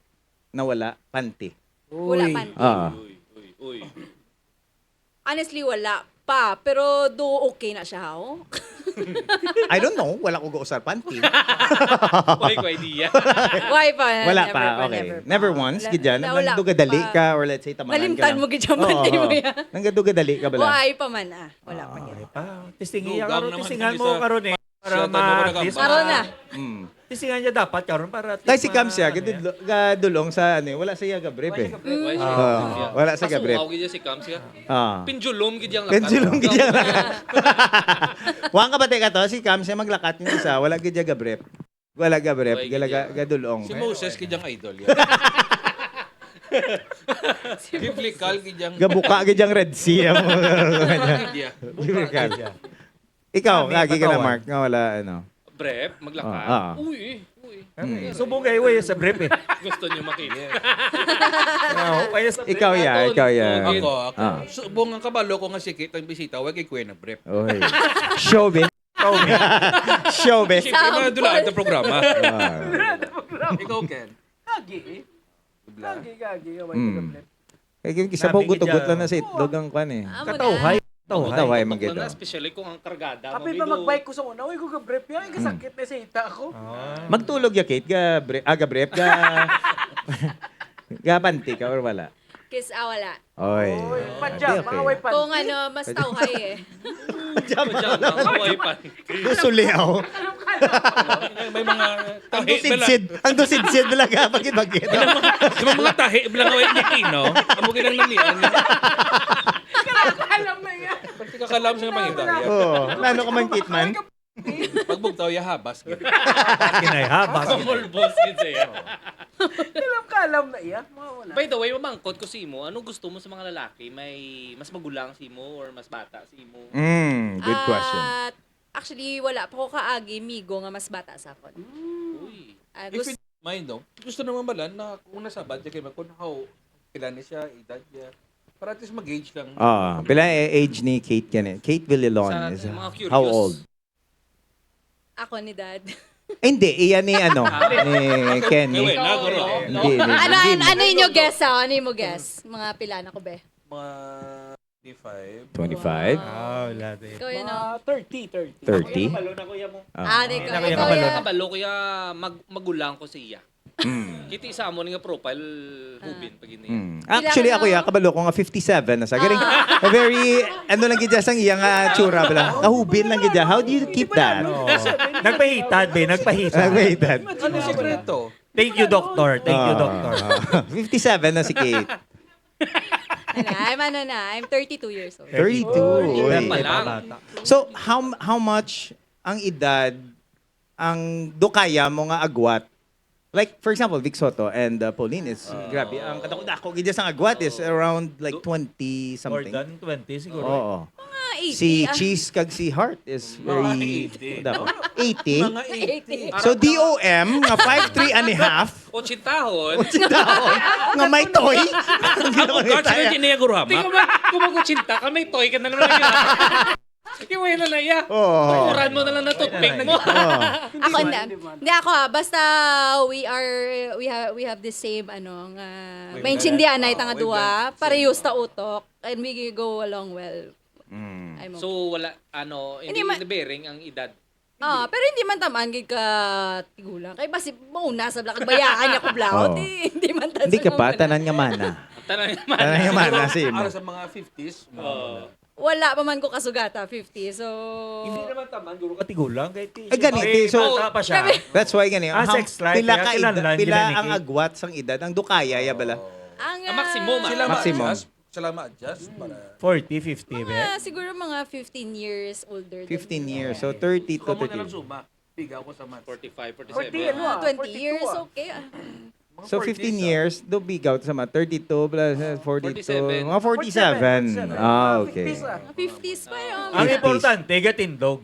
na wala panty? Wala panty. Ah. Uy, uy, uy. Honestly, wala pa. Pero do okay na siya, ho? I don't know. Wala ko gausar panty. Why ko idea? Why pa? Wala pa. Okay. Never once, gid yan. Nang dugadali ka, or let's say, tamangan ka lang. Nalimtan mo gid yung panty mo yan. Nang dugadali ka bala. Why pa man, ah. Wala pa gid. Testingi karon, testingan mo karon, eh. Para ma-, at least, karon na. Mm. Kasi nga niya dapat karon para. Kay si Cam siya, gadul-, gadulong sa, ano, eh, wala siya gabrep, eh. Wala siya gabrep. Oo, wala siya gabrep. Kasukaw gid si Cam siya. Ah. Pendulum gid yang lakat. Pendulum gid yang lakat. Wa ka ba, teka to, si Cam siya maglakat yung isa, wala gid siya gabrep. Wala gabrep, gala ga-, gadulong. Si Moses gid yang idol, ya. Biblikal gid yang. Gabuka gid yang Red Sea, ang mga. Biblikal. Ikaw, kagi ka na, Mark, nga wala, ano. Brep, maglakad. Ah, ah. Uy, eh, uy. Hmm. Subong kayo, uy, sa brep, eh. Gusto niyo makita? Ikaw, ya, ikaw, ya. Ako, ako. Ah. Subong ang kabalo ko nga sikit ang bisita, wa kay kuya na brep. Oy. Showbiz. Showbiz. Siyempre, mga dulaan sa programa. Ah. Ikaw, Ken. Kagi, eh. Kagi, kagi, kaway ka brep. Kay isa pa, gutugot lang na sa itlog ang kwan eh. Amo na. Katawhay. Katawhay, magkita. Especially kung ang kargada. Kapit pa magbike ko sa una, uy, ko gabrep yan, ay, kasakit na sa ita ako. Ah. Magtulog ya, Kate, ga bre-, ah, gabrep, ga, gapanti ka or wala? Kiss, ah, wala. Oy. Oy, pajama, okay. Kung ano, mas tawhay eh. Pajama, pajama, wala. Gusto liaw. May mga tahi. Ang dusidsid. Ang dusidsid talaga, pagkibagit. Yung mga, yung mga tahi, bilang away ni Tino. Amo ginang namian. Kakalam na yan. Pagkakalam sa mga tahi. Oo. Nano ka man, Kate man? Pagbugtaw, ya habas. Kinay habas. Pamulbos yun sa'yo. Kalam-kalam na iya. Mawala. By the way, mamangkot ko sa imo, ano gusto mo sa mga lalaki? May mas magulang sa imo or mas bata sa imo? Mm, good question. Ah, actually, wala pa ko kaagi migo nga mas bata sa akon. Uy. Ah, if you don't mind, no? Gusto naman bala na kung nasabad siya kay Makon, how, pila na siya, edad niya. Para at least mag-gauge kang. Ah, pila ang age ni Kate gani? Kate Villalon is how old? Ako ni Dad. Eh, hindi, iya ni ano, ni Kenny. Gawin na, guro. Hindi, hindi, Ano, hindi. ano, ano inyo guess, ha? Ano inyo guess? Mga pila na ko, be? Mga twenty-five. Twenty-five? Ah, wala, te. Ikaw yun, Mga oh. thirty, thirty. Thirty? Ako yung kabalo na, kuya mo. Ah. Ah, di ko. Ako yung Ikaw kabalo. Yan. Kabalo, kuya, mag-, magulang ko sa iya. Mm. Kiti sa amon nga profile, Ah. hubin pa gini. Mm. Kailangan Actually, ako, mo ya, kabalo ko nga fifty-seven na sa. Galing, Ah. very, ano lang gid siya sang iya nga tsura, bala. Kahubin lang gid siya. How do you keep that? Oo. Nagpahitad, be, nagpahitad. Nagpahitad. Ano sekreto? Thank you, doctor. Thank you, Ah, doctor. ah. Fifty-seven na si Kate. Ano, I'm ano na, I'm thirty-two years old. Thirty-two, Thirty-two. Uy. Pa lang. Bata. So, how, how much ang edad ang dukaya mo nga agwat? Like, for example, Vic Soto and, uh, Pauline is, Ah. grabe, ang kadako-dako gid sang agwat is Oh. around, like, Du- twenty More something. than twenty siguro. Oo. Mga eighty, Si ah. Cheese kag si Heart is Mga very, eighty. Dapat. Eighty? Mga eighty. Eighty. So, D O M nga five three and a half. Otsintahon. Otsintahon. Nga may toy. Ako, Ang ginawa God, niya. Hindi niya guro, ha, Tingnan ma? mo, kung mag-otsinta ka, may toy ka na naman. Iway na na iya. Oo. Tukuran mo na lang na toothpick mo. Oo. Ako, hindi. Hindi, ako, ah, basta we are, we have, we have the same, ano, nga, Wait, maintindihan na ah, itang wait, duwa, wait. Parehas ta utok, and we go along well. Mm. Ay mo. So, wala, ano, Hindi hindi ma- na bearing ang edad? Ah, pero hindi man taman gid ka tigulang. Kay basi mauna sa blakag bayaan niya ko blaot, Oo. eh. Hindi man ta-, Hindi ka pa, tanan nga mana. Tanan nga mana. Tanan nga mana, Pero si imo. Para sa mga fifties, mga Oo. Wala pa man ko kasugata, fifty. So, Hindi naman taman, guro ka tigulang, kay ti-, Ay, gani, siya, ti-, so, bata pa siya. Grabe. That's why gani, Ah, how, sex life, pila kaya ka ed-, kilanlan pila gina ni ang Kate. Agwat sang edad, ang dukaya, ya bala? Oo. Ang, Ang maximum, ah, ah. Sila Maximum. ma-adjust, sila ma-adjust para Forty, fifty, be? Mga, siguro mga fifteen years older than Fifteen me. years, so thirty to Kamo na thirty. Lang suma. Bigaw ko sa maths. Forty-five, Forty, forty-seven. ano, Mga ah, twenty forty-two, years, ah. Okay, ah. Mga So, forties, fifteen ah. years, do bigaw sa mga thirty-two plus, uh, forty-two, Forty-seven. mga forty-seven. Forty-seven. Ah, okay. Fifties, ah. Fifties pa yun. Ang Fifties. Importante, gatindog.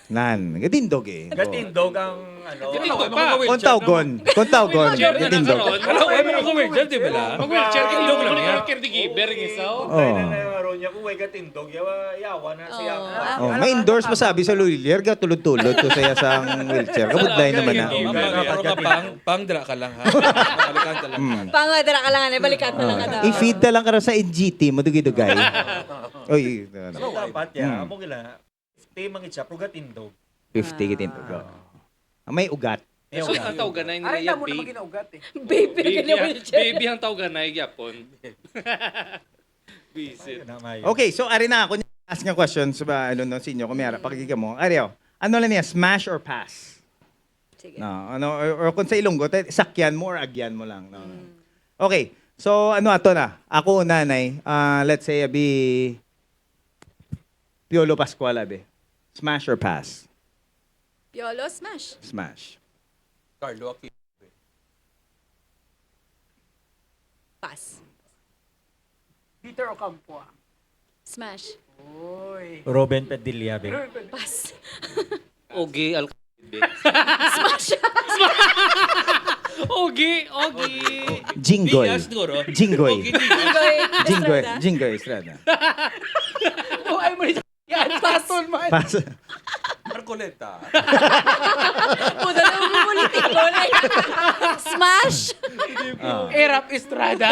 Nan, gatindog eh. Gatindog ang, ano, Gatindog Wala, pa. wala, wala, Kung tawgon, kung tawgon, Wheelchair na gatindog. nagkaroon. Wala, wala, wala, wheelchair, di ba lang? Mag-wheelchair ka, Tindog lang wala yan. Caregiver, yung isa, oh. Oh. Kaya na nga ron niya, kung way gatindog, yawa, yawa na siya. Oh. Oh, Ano, may ano, endorse ano, masabi sa Lhuillier, gatulod-tulod to saya sang wheelchair. Kabudlay Wala, naman na. caregiver. Pero mapang, pang dra ka lang, ha? Balikan ka lang. Mm. Pang dra ka lang, ano, balikan mo lang Ah, ka daw. I-feed na lang ka raw sa N G T mo, dugay-dugay. Oy, ano. So, dapat, ya, Hmm. amo gila, fifty man gid siya, pero gatindog. Fifty Ah. gatindog, oh. Ah, may ugat. May So, ugat. ang tawganay nila Aray, yan, damo na babe. Maging ugat, eh. Babe, Babe, kanya yan. Wheelchair. Babe ang tawganay, gyapon. Bisit. Ayun na, mayo. Okay, so ari na ako, ask nga questions ba, ano, no, sa inyo, kung may ara, Mm. pakikita mo. Ari, oh, ano lang niya, smash or pass? Sige. No, ano, or, or kung sa Ilonggo, te-, sakyan mo or agyan mo lang, no? Mm. Okay, so ano ato na? Ako una, nay, ah, let's say, abi, Piolo Pascual, abi. Smash or pass? Piolo, smash. Smash. Carlo Aquino. Pass. Peter Ocampo, ah. Smash. Uy. Ruben Padilla, be. Ruben. Pass. Ogie Alcacid. Smash. Ogie, Ogie. Jinggoy. Diaz, siguro. Jinggoy. Ogie Diaz. Jinggoy. Jinggoy, Estrada. Jinggoy Estrada. Oh, ay, mo ni Yan, pass. Pass. Marcoleta. Puta na, mga politiko na yan. Smash! Ah. Erap Estrada.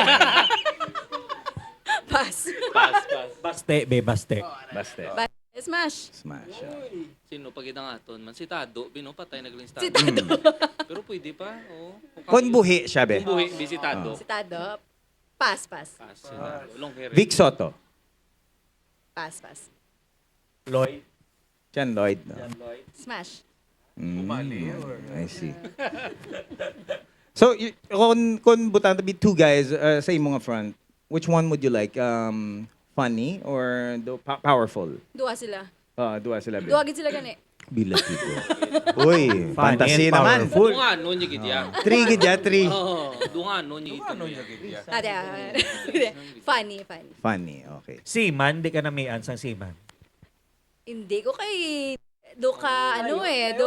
Pass. Pass, pass. Baste, be, baste. Baste. Ba-, smash. Smash, ah. Sino pa gid ang aton man? Si Tado, bino, patay na galing si Tado. Si Tado. Hmm. Pero pwede pa, oh. Kung buhi siya, be. Kung buhi, be, si Tado. Ah. Si Tado. Pass, pass. Pass, si Tado. Long hair. Vic Soto. Pass, pass. Lloyd. John Lloyd, no? John Lloyd. Smash. Mm, Umali, or I see. So, y-, kung, kung butang to be two guys, uh, sa imong front, which one would you like? Um, funny or do, pa-, powerful? Duha sila. Ah, duha sila, Bill. Duha gid sila gani. Bilat gid. Uy, Funny fantasy and naman. Powerful. Dunganon niya gid ya. Three gid ya, three. Oo, dunganon niya gid Dunganon ya. Niya gid ya. Ada. Funny, funny. Funny, okay. Seaman, di ka namian sang seaman? Hindi ko kay, do ka, ano eh, do,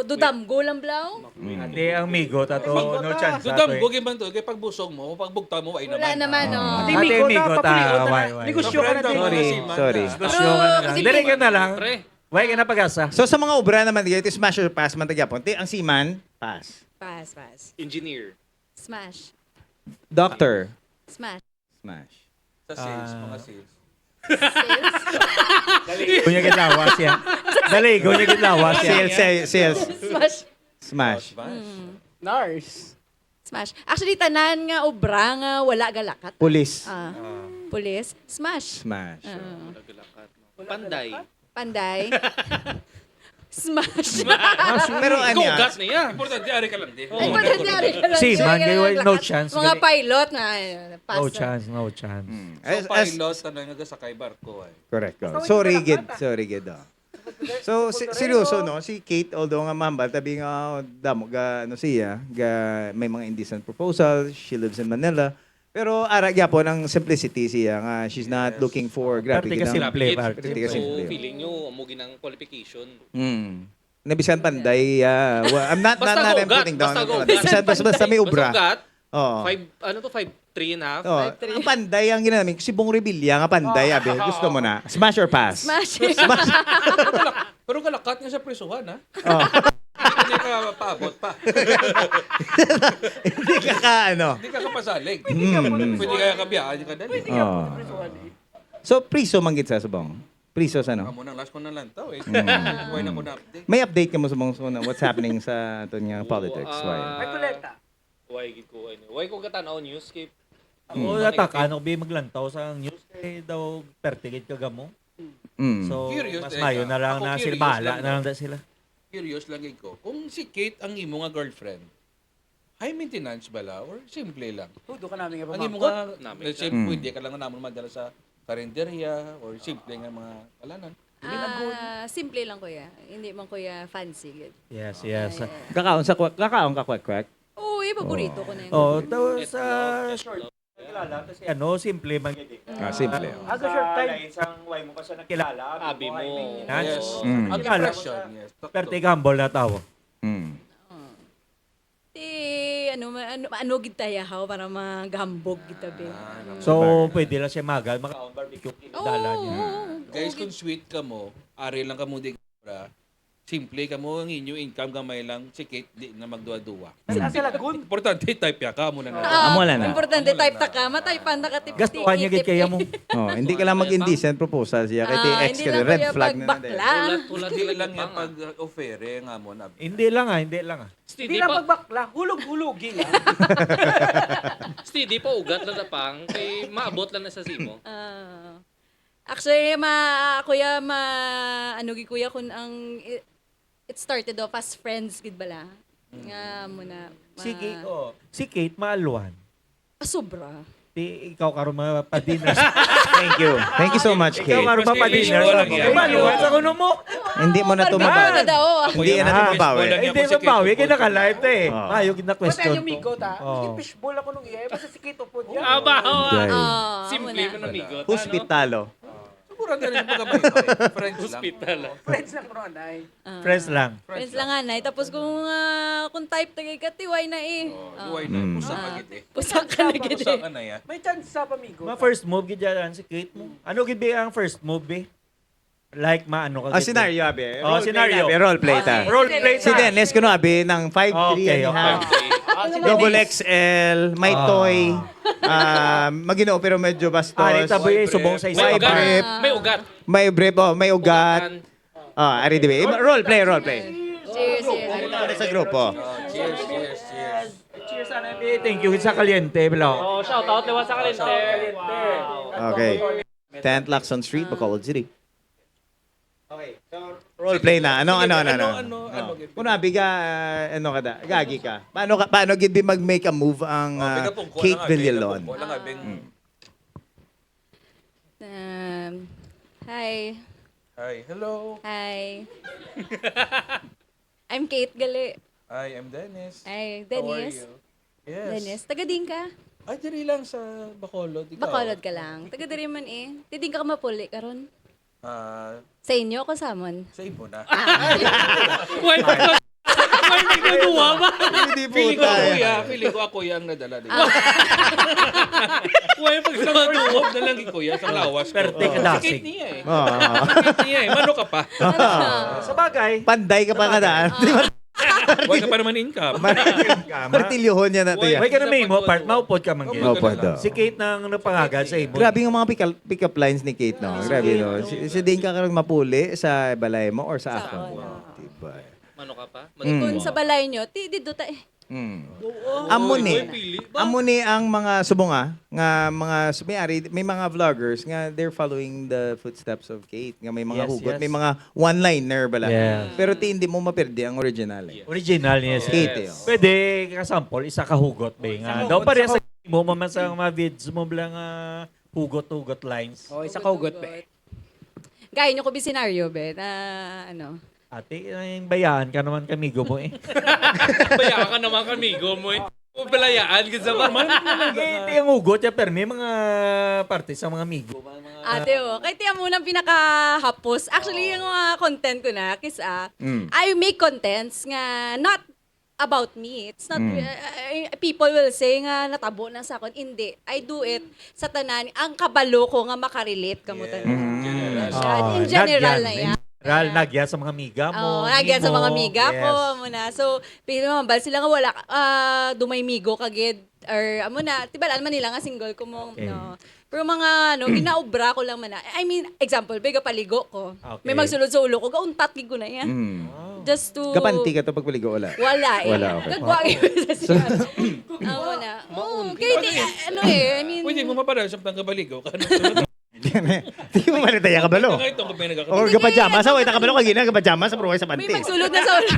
do damgo lang, blaw. Mm. Ate, ang migo, tato, Migo no ta. Chance, Dudam, ato, eh. Bugi man to, kay pagbusog mo, pagbugta mo, ay Wala naman. Naman, Ah. oh. Ate, Ate, migo ta, migo ta, papuliwan na why, lang. Why? Negosyo ka na Sorry, din. Sorry. Negosyo ka na lang. Pero, Dali ka na lang. Pre. Why ka na pag-asa? So, sa mga obra naman, ito smash or pass man ta gyapon. Ti, ang seaman, pass. Pass, pass. Engineer. Smash. Doctor, Smash. smash. Sa sales, Ah. mga sales. Sales. Gunya gid lawas yan. Dali, gunya gid lawas yan. Sales, sales, sales. Smash. Smash. Smash. Nurse. Smash. Actually, tanan nga obra nga wala galakat. Police. Ah, police. Smash. Smash. Ah. Panday. Panday. Smash. Pero ano Ikaw yan? Ugat niya. Importante, ari ka lang din. Ay, pwede di ari ka lang. Seaman, Siya, kaya yung no lakas. chance, Mga gali. Pilot na, eh, pass No na. Chance, no chance. Hmm. So, As- as- pilot, ano, nagasakay barko eh. Correct. Correct. Basta So wala rigid, bata. So rigid. Oh. So si- seryoso, no, si Kate, although nga mahambal, tabi nga damo ga ano siya, ga, may mga indecent proposal, she lives in Manila. Pero ara gyapon ang simplicity siya nga she's not looking for grabe Parte gid ka ang- simple, Lapit. parte. Parte ka So, simple. Feeling nyo, amo ginang qualification. Mm. Nabisan panday, ah, well, I'm not, Basta not, not go I'm ugat, putting down. basta go Ano, ugat. basta, basta, basta may Basta obra. ugat, Oo. Five, ano to, five, three and a half? Oh, Five three. Ang panday ang ginamit, si Bong Revilla nga panday, abi. Gusto mo na? Smash or pass? Smash. Pero galakat nga sa prisuhan, ha? Oh. Hindi ka paabot pa. Hindi ka ka, ano. Hindi ka kapasalig. Mm. Pwede kaya kabiyaan ka dali. Oh. So, priso man gid sa subong. Priso sa no? Amo nang last ko na lang to eh. Mm. Why na ko na update? May update ka mo subong sa what's happening sa aton nga politics? Why? Ah, May kuleta. Why gid ko, ano? Why ko katanaw news kay Hmm. Ako, natak, ano, bi maglantaw sa news kay daw perte gid kagamo. Mm. So, Curious mas eh, mayo ka. na lang Ako na curious sila bahala lang na daw. lang da sila. Curious lang gid ko. Kung si Kate ang imo nga girlfriend, high maintenance bala or simple lang? Tudo ka namin nga Ang imo pamangkot. nga, Namin let's ka. say, Mm. pwede ka lang naman dala sa karinderya or simple nga mga kalanan. Ah, simple lang, kuya. Hindi man, kuya, fancy gid. Yes, yes. Yeah, yeah. Kakaon sa kwek, kakaon ka kwek-kwek? Oo, yung paborito ko na yung Oh, ganun. to sa short kilala to si ano, simple man gid. Ah, simple. Aga short time. Lain sang way mo pa siya nakilala, Abi mo. Yes. Mm. Ang Kilala impression, ko sa yes. Perte humble na tawo. Mm. Ti, ano, ma- ano, ano gid tayo, haw, para magambog gid tabi. Ah, So, pwede lang siya magal, makaon barbecue, Oo, kilala niya. oo, Guys, oo, kung sweet ka mo, ari lang ka mo di obra. Simple ka mo, ang inyo income gamay lang, si Kate di na magduwa-duwa. Sa, sa Lagun. Importante, type ya ka, amo na na. Ah, Amo lang na. Importante, Amo lang type ta na. ka, mataypan ta ka, tip- Gastuhan niya gid kaya mo. Oh, hindi ka lang mag-indecent proposal siya kay Ah, ex hindi ka lang red kaya flag na na. pagbakla. Tulad, tulad Hindi nila lang niya pa nga. pag-offer eh, nga mo na. Hindi lang ah, hindi lang ah. Steady Hindi lang pa. Pagbakla, hulog-hulogi lang. Steady pa, ugat lang na pang. Kay maabot lang na sa simo. Ah. Actually, ma, kuya, ma, ano gid, kuya, kun ang, it, it started off as friends gid bala. Nga muna. Ma, Sige, oh. Si Kate, maalwan. Ah, sobra. Di ikaw karon mapadinner. Thank you. Thank you so much, Ikaw Kate. karon mapadinner. Mas fishball lang yan. Maalwan sa kuno mo. Hindi mo na to Ano mabawi. daw? Hindi na to mabawi. Hindi mabawi kay naka-live eh. Oh. Mayo gid na Pati question yung migo, to. ta? Oh. Sige, fishball ako nung iya. Basta si Kito po niya. Aba, hawa. Guys. Ah, Simple muna. man ang migot. Hospital, oh. Siguro na rin sa pagkabay. Friends lang. Hospital. Friends lang, bro, anay. Ah. Friends lang. Friends lang, anay. Tapos kung, ah, kung type ta kay katiway na eh. Oh, Ah. luway na. Mm. Usa ka gid eh. Usa ka na gid Usa eh. ka na ya. May chance sa pamigo. Ma first move gid yan si Kate mo. Ano gid ba ang first move eh? Like maano ka Ah, gid? scenario, abi. Oh, Role play scenario. na, abi. Role play ta. Role play Si ta. Dennis, kuno, abi, ng five three Okay, and a half. Okay. Double X L, may Ah. toy. Ah, magino, pero medyo bastos. Ari, taboy, subong sa isa May ka bar. brief. May ugat. May brief, oh, may ugat. Ugatan. Ah, ari, di ba? Role play, role play. Cheers, cheers. Ano sa grupo? Oh, cheers, cheers, cheers. Cheers, Andy. Thank you sa Kaliente, bro. Oh, shout out naman sa Kaliente. Okay. Tenth Lacson Street, Bacolod City. Okay, so role play na. Ano, ano, ano, ano? Ano, ano, Oh. Kung nabiga, ah, ano ka da? Gagi ka. Paano ka, paano gid di mag-make a move ang ah, Kate Villalon? Wala nga, bing. Um, hi. Hi, hello. Hi. I'm Kate gali. Hi, I'm Dennis. Ay, How are Dennis. You? Yes. Dennis, taga din ka? Ay, diri lang sa Bacolod. Ikaw? Bacolod ka lang. Taga diri man eh. Ti din ka mapuli karon. Ah, Sa inyo, ako sa amon. Sa imo na. Wait, Ay, may nagduwa ba? Hindi po Feeling ko tayo. Kuya. Feeling ko ako yung nadala dito. Kuya, pag sa duwag na lang, Kuya, sa lawas ko. Perte ka Si dasig. Kate niya eh. Ah. Si Kate niya eh. Mano ka pa? Sa bagay. Panday ka pa nga daan. Di ba? Wala ka pa naman income. Martilyohon niya na to Why? yan. Way ka na may mo, part, maupod ka man Maupod gid. Maupod daw. Si Kate nang napangagal sa imo. Grabe yung mga pick-, pick-up lines ni Kate, no? Grabe, no? Si, si Dean ka karon mapuli sa balay mo or sa akon mo? Diba? Mano ka pa? Mm. Kung sa balay nyo, ti, di do ta, eh. Mm. Amo ni, Uy, pili ba? amo ni ang mga subong ah, nga mga sumiyari, may mga vloggers nga they're following the footsteps of Kate, nga may mga Yes, hugot, yes. may mga one-liner bala. Yes. Pero ti hindi mo mapirdi ang original niya. Original niya si Kate, oh. Pwede ka sample, isa ka hugot ba nga. Daw pareha sa mo man sa mga vids mo bala nga hugot-hugot lines. Oh, isa ka hugot, be. Gaya nyo ko bisinaryo, be, na ano. Ate, ang bayaan ka naman kamigo mo eh. Baya ka naman kamigo mo eh. Balayaan ka sa ba? Hindi, hindi ang hugot ya, pero may mga parte sa mga amigo. Mga, mga Ate, oh, kay ti amo nang pinakahapos. Actually, yung mga content ko na, kis ah, Mm. I make contents nga not about me. It's not, Mm. uh, uh, people will say nga natabo na sa akon. Hindi. I do it sa tanan. Ang kabalo ko nga makarelate kamo tanan. Mm. Siya. Ah, In general nagyan, na in yan. general, nagyan sa mga amiga mo. Oh, nagyan sa mga mo. amiga ko, Yes. Amo na. So, pili mo, bal sila nga wala, ah, dumay migo ka gid, or amo na, tibalaan man nila nga single ko mo, Okay. no. Pero mga, ano, ginaobra ko lang man na. I mean, example, be, gapaligo ko. Okay. May magsulod sa ulo ko, gauntat gid ko na yan. Mm. Just to... Gapanti ka to pagpaligo, wala? Wala eh. Wala, okay. Gagwa ko sa siya. Amo na. Oo, kay di, ano eh, I mean... Pwede mo mapadala sa pagkabaligo. Di mo man tayo kabalo. Ito ko may nagkakabalo. Or gapajama sa, wait, kabalo ka gina, gapajama sa, pero sa May panty. magsulod na sa ulo.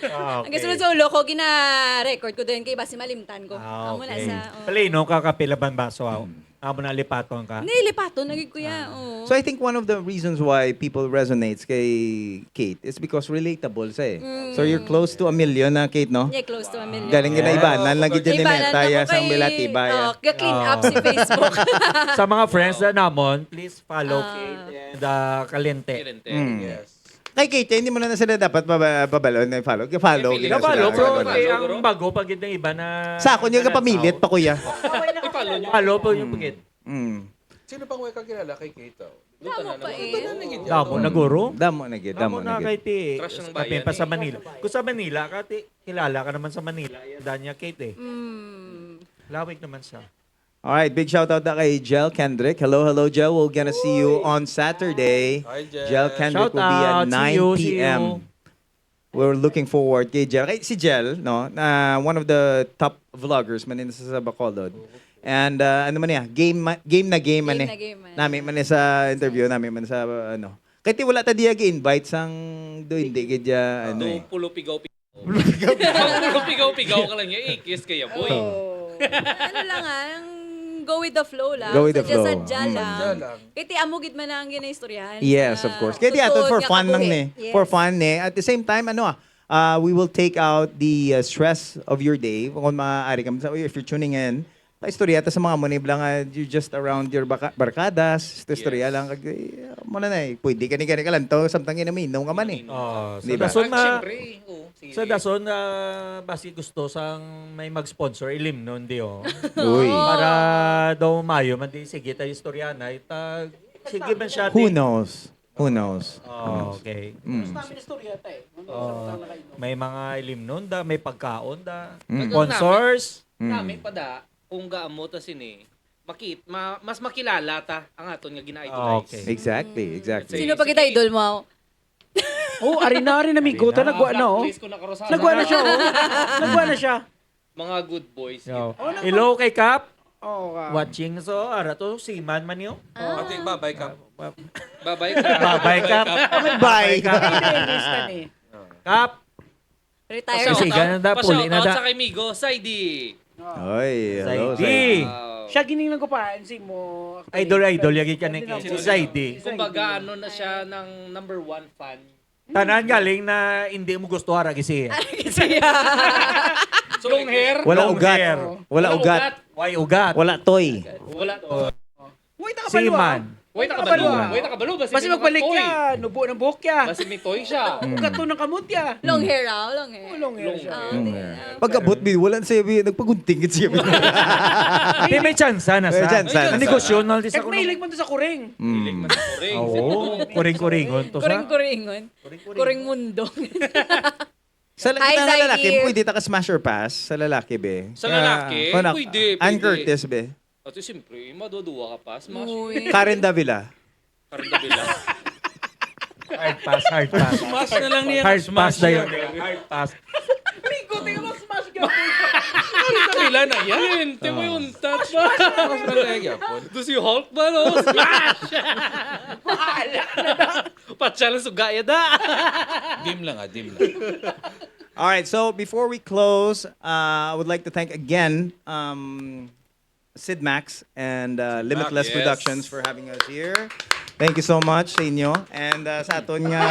Ah, Ang gasunod sa ulo ko, gina-record ko din kay basi malimtan ko. Ah, Amo na okay. sa... oh. Pala, no, kakapila ban baso, ah. Amo na lipaton ka. Nilipaton na gid, kuya. Oo. So I think one of the reasons why people resonates kay Kate is because relatable sa eh. Mm. So you're close to a million na, Kate, no? Yeah, close to a million. Galing gina ibanan lang gid yan ni Ibanan Meta ako ya sang kay, Bilati ba ya? Oh, ga-clean up si Facebook. Sa mga friends na namon, please follow Ah. Kate and uh, Kalente. Kalente, Mm. yes. Kay Kate, hindi mo na, na sila dapat paba- pabalon na follow. Follow, May gina feeling. Follow, sila. pero Follow. kay ang bago pa gid ng iba na Sa akon yung kapamilit pa, kuya. I-follow nyo. Follow po yung pagid. Mm. Sino pang way ka kilala kay Kate? Damo pa eh. Damo na guro. Damo na gid, damo Damo na na gid. kay ti. Crush ng Kami bayan pa sa eh. Manila. Kung sa Manila ka, ti, kilala ka naman sa Manila. Yan, Danya Kate eh. Mm. Lawig naman siya. All right, big shout out na kay Jel Kendrick. Hello, hello, Jel. We're gonna see you on Saturday. Hi, Jel. Jel Kendrick Shout will be at out. See you, nine see p.m. you. We're looking forward kay Jel. Kay si Jel, no, na one of the top vloggers man din sa, sa Bacolod. And uh, ano man niya, game ma- game na game man Game eh. na game man. Nami man eh sa interview, nami man sa uh, ano. Kay ti wala ta diya gi-invite sang do hindi gid ya, ano eh. Itong pulo pigaw-pigaw. Pulo pigaw-pigaw ka lang niya. Ikis kaya, boy. Oh. Ano lang ah, ang go with the flow lang. Go with the Sadya, flow. sadya Mm. lang. Sadya lang. Kaya ti amo gid man ang ginaistoryahan. Yes, na of course. Kaya di ato tutuod for nga fun lang kabuhi. ni. Yes. For fun ni. At the same time, ano ah, uh, we will take out the uh, stress of your day. Kung maaari ka, if you're tuning in, paistorya ta sa mga mo ni bla nga you just around your baka- barkadas, istorya Yes. lang kag eh, mo na na eh. Pwede ka ni gani ka lang to, samtang ina minum ka man eh. Oh, Di sa ba? dason Ah, ma siyempre. Oo, sige. Sa dason, ah, basi gusto sang may mag-sponsor, ilimnon di oh. Uy. Para daw mayo man di sige tayo istorya na itag sige man siya. Who di- knows? Who knows? Oh, okay. Mm. Namin istorya tayo. Ano, Oh, samtang nakain. May mga ilimnon da, may pagkaon da. Mm. Sponsors. Mm. Nami pa da, kung gaamo ta sini, makit, ma, mas makilala ta ang aton nga gina-idolize. Okay. Exactly, exactly. Sino pa kita idol mo? Oh, ari na, ari na, migo. Ta, nagwa na, oh. Place ko na karosada. Nagwa na siya, oh. Nagwa na siya. Mga good boys. Yo. Oh, nagwa- Hello kay Kap. Oh, ka. Watching so ara to si Man man yo. Ah. Ate, babay ka. Ba- Babay ka. Babay Kap. Bye. Kap. Hindi, hindi, hindi. Kap. Retire. Kasi gana da, puli na da. Sa kay Migo, Saidi. Oy, hello. Saidi. Wow. Siya gining nagkupaan si mo. Idol, idol, yagi ka ni Hindi na si mo. Saidi. Kumbaga, ano na siya ng number one fan. Tanan galing na hindi mo gusto ara gisi. Siya. So, long hair? Wala Long ugat. hair. Wala ugat. Why ugat? Wala toy. Wala. Wait, Si Man. Wait, nakabalo. Wait, nakabalo. Basi, basi may mga magpalik toy. Ya, nubo ng buhok ya. Basi may toy siya. Mm. Ugat to ng kamot ya. Long hair, ah, long hair. Oh, long hair. Long siya. Hair. Ah, long di, hair. Ah. Pag-abot, bi, wala na siya, bi, nagpagunting siya, bi. May, may tsansa na sa. May tsansa na sa. Negosyo, no? Kahit mahilig man to sa kuring. Mm. Mahilig man sa kuring. Oo, kuring-kuringon to sa. Kuring-kuringon. Kuring-kuringon. Kuring mundong. Sa la-, Hi, kita na lalaki, Zaire. Pwede ta ka smash or pass sa lalaki, be. Sa lalaki, pwede, pwede. Ann Curtis, be. Ate, siyempre, maduduwa ka pa, smash. Uy. Karen Davila. Karen Davila. Hard pass, hard pass. Smash na lang niya. Hard pass dayon. Hard pass. Rico, tingnan mo, smash ka. Karen Davila na yan. Hindi mo yung touch ba? Smash na lang niya, yapon. Doon si Hulk ba, no? Smash! Bahala ka na. Patsya lang suga yan, da. Dim lang, ah, dim lang. All right, so before we close, uh, I would like to thank again, um, Sid Max and, uh, Sid Max, Limitless, yes, Productions for having us here. Thank you so much sa inyo. And, uh, sa aton nga,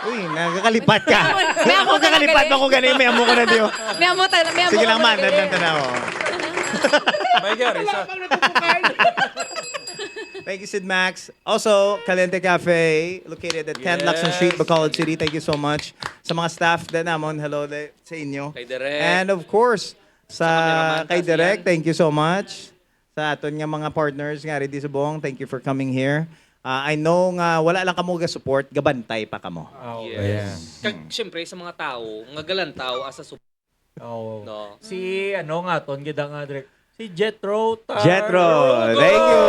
uy, nagakalipat ka. May amo ka na, nagakalipat gani. Ba ko gani? May amo ka na, Dio. May amo ta-, may amo ka na, gani. Sige lang, man. Dandan ta na, oh. May gari sa Thank you, Sid Max. Also, Caliente Cafe, located at ten Lacson Street, yes, Bacolod City. Thank you so much. Sa mga staff din namon, hello de-, sa inyo. Kay Direk. And of course, sa, sa cameraman, kay Direk, Tassian, thank you so much. Sa aton nga mga partners nga ready subong, thank you for coming here. Ah, I know nga wala lang kamo ga-support, gabantay pa kamo. Oh, yes. Yeah. Kag, hmm, syempre, sa mga tao nga galantaw asa sub-, oh, no? Si, ano nga, ton, gid nga, Direk. Si Jethro Ta-, Jethro. Rugo. Thank you,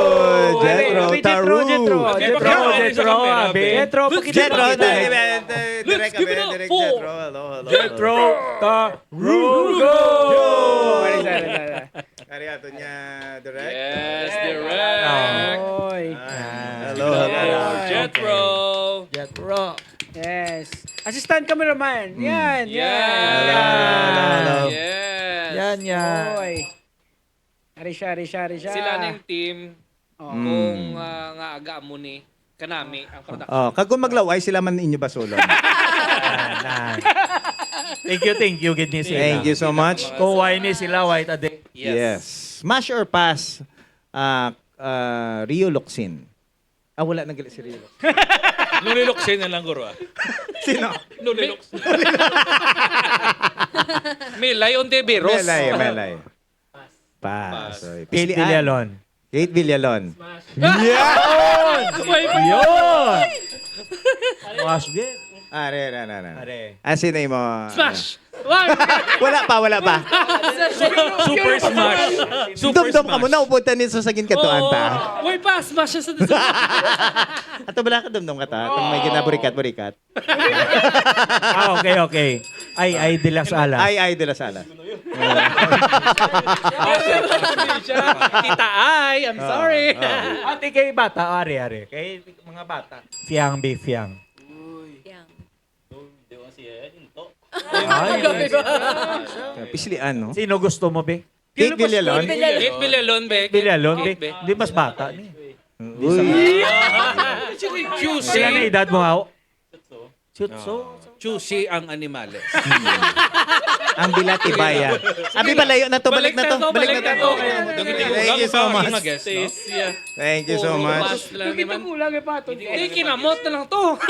Jethro. Abi, abi, Jethro, Tarugo. Jethro. Abi, Jethro, pakita, Jethro, abi. Jethro, pakita, Jethro, pakita. Direk, direk, let's give it up, direk, for Jethro. Hello, hello, hello. Jethro Tarugo. Yo! Sorry, sorry, sorry. Ari ato niya, direk. Yes, direk. Oy. Ah, hello, hello. Hello, Jethro. Jethro. Yes. Assistant cameraman. Hmm. Yan, yan. Yan. Hello, hello, hello. Yes. Yan, yan. Oy. Ari siya, ari siya, ari siya. Sila na yung team. Oh. Kung, mm, ah, nga aga mo ni kanami ang production. Oh, kag kung maglaway sila man inyo basulon. Ah, na. Thank you, thank you, gid ni sila. Thank you so much. Kung why ni sila, why ta di? Yes. Yes. Smash or pass, ah, ah, Rio Locsin. Ah, wala na gali si Rio Locsin. Noli Locsin na lang, guro, ah. Sino? Noli Locsin. Melay on the Veros. Melay, Melay. Pass. Pass. Pass. Oy, Kate pilian. Villalon. Kate Villalon. Smash. Yun! Wait, wait. Yun! Smash din. Are, are, are, are. Are. Ah, sino mo? Smash! Wag! Wala pa, wala pa. Super Smash. Super Dumdum ka mo, Smash. Naubod ta ni sa saging katuan ta. Oo. Uy, pa, smash siya sa Ato bala ka dumdum ka ta? Itong may ginaburikat-burikat. Ah, okay, okay. Ay, ay, de las alas. Ay, ay, de las alas. Kita ay, I'm sorry. Ah, ah. Ate, kay bata, ari, ari. Kay mga bata. Fiang, be, fiang. Yang. Ay, pislian, no? Sino gusto mo, be? Kate Villalon? Kate Villalon, be. Villalon, be. Kate, be. Di mas bata ni. Uy. Juicy. Sila na edad mo, ha? Chutso. Juicy ang animales. Ang bilatibaya. Abi, balayo na to, balik na to, balik na to. Thank you so much. Thank you so much. Hindi, kinamot na lang to.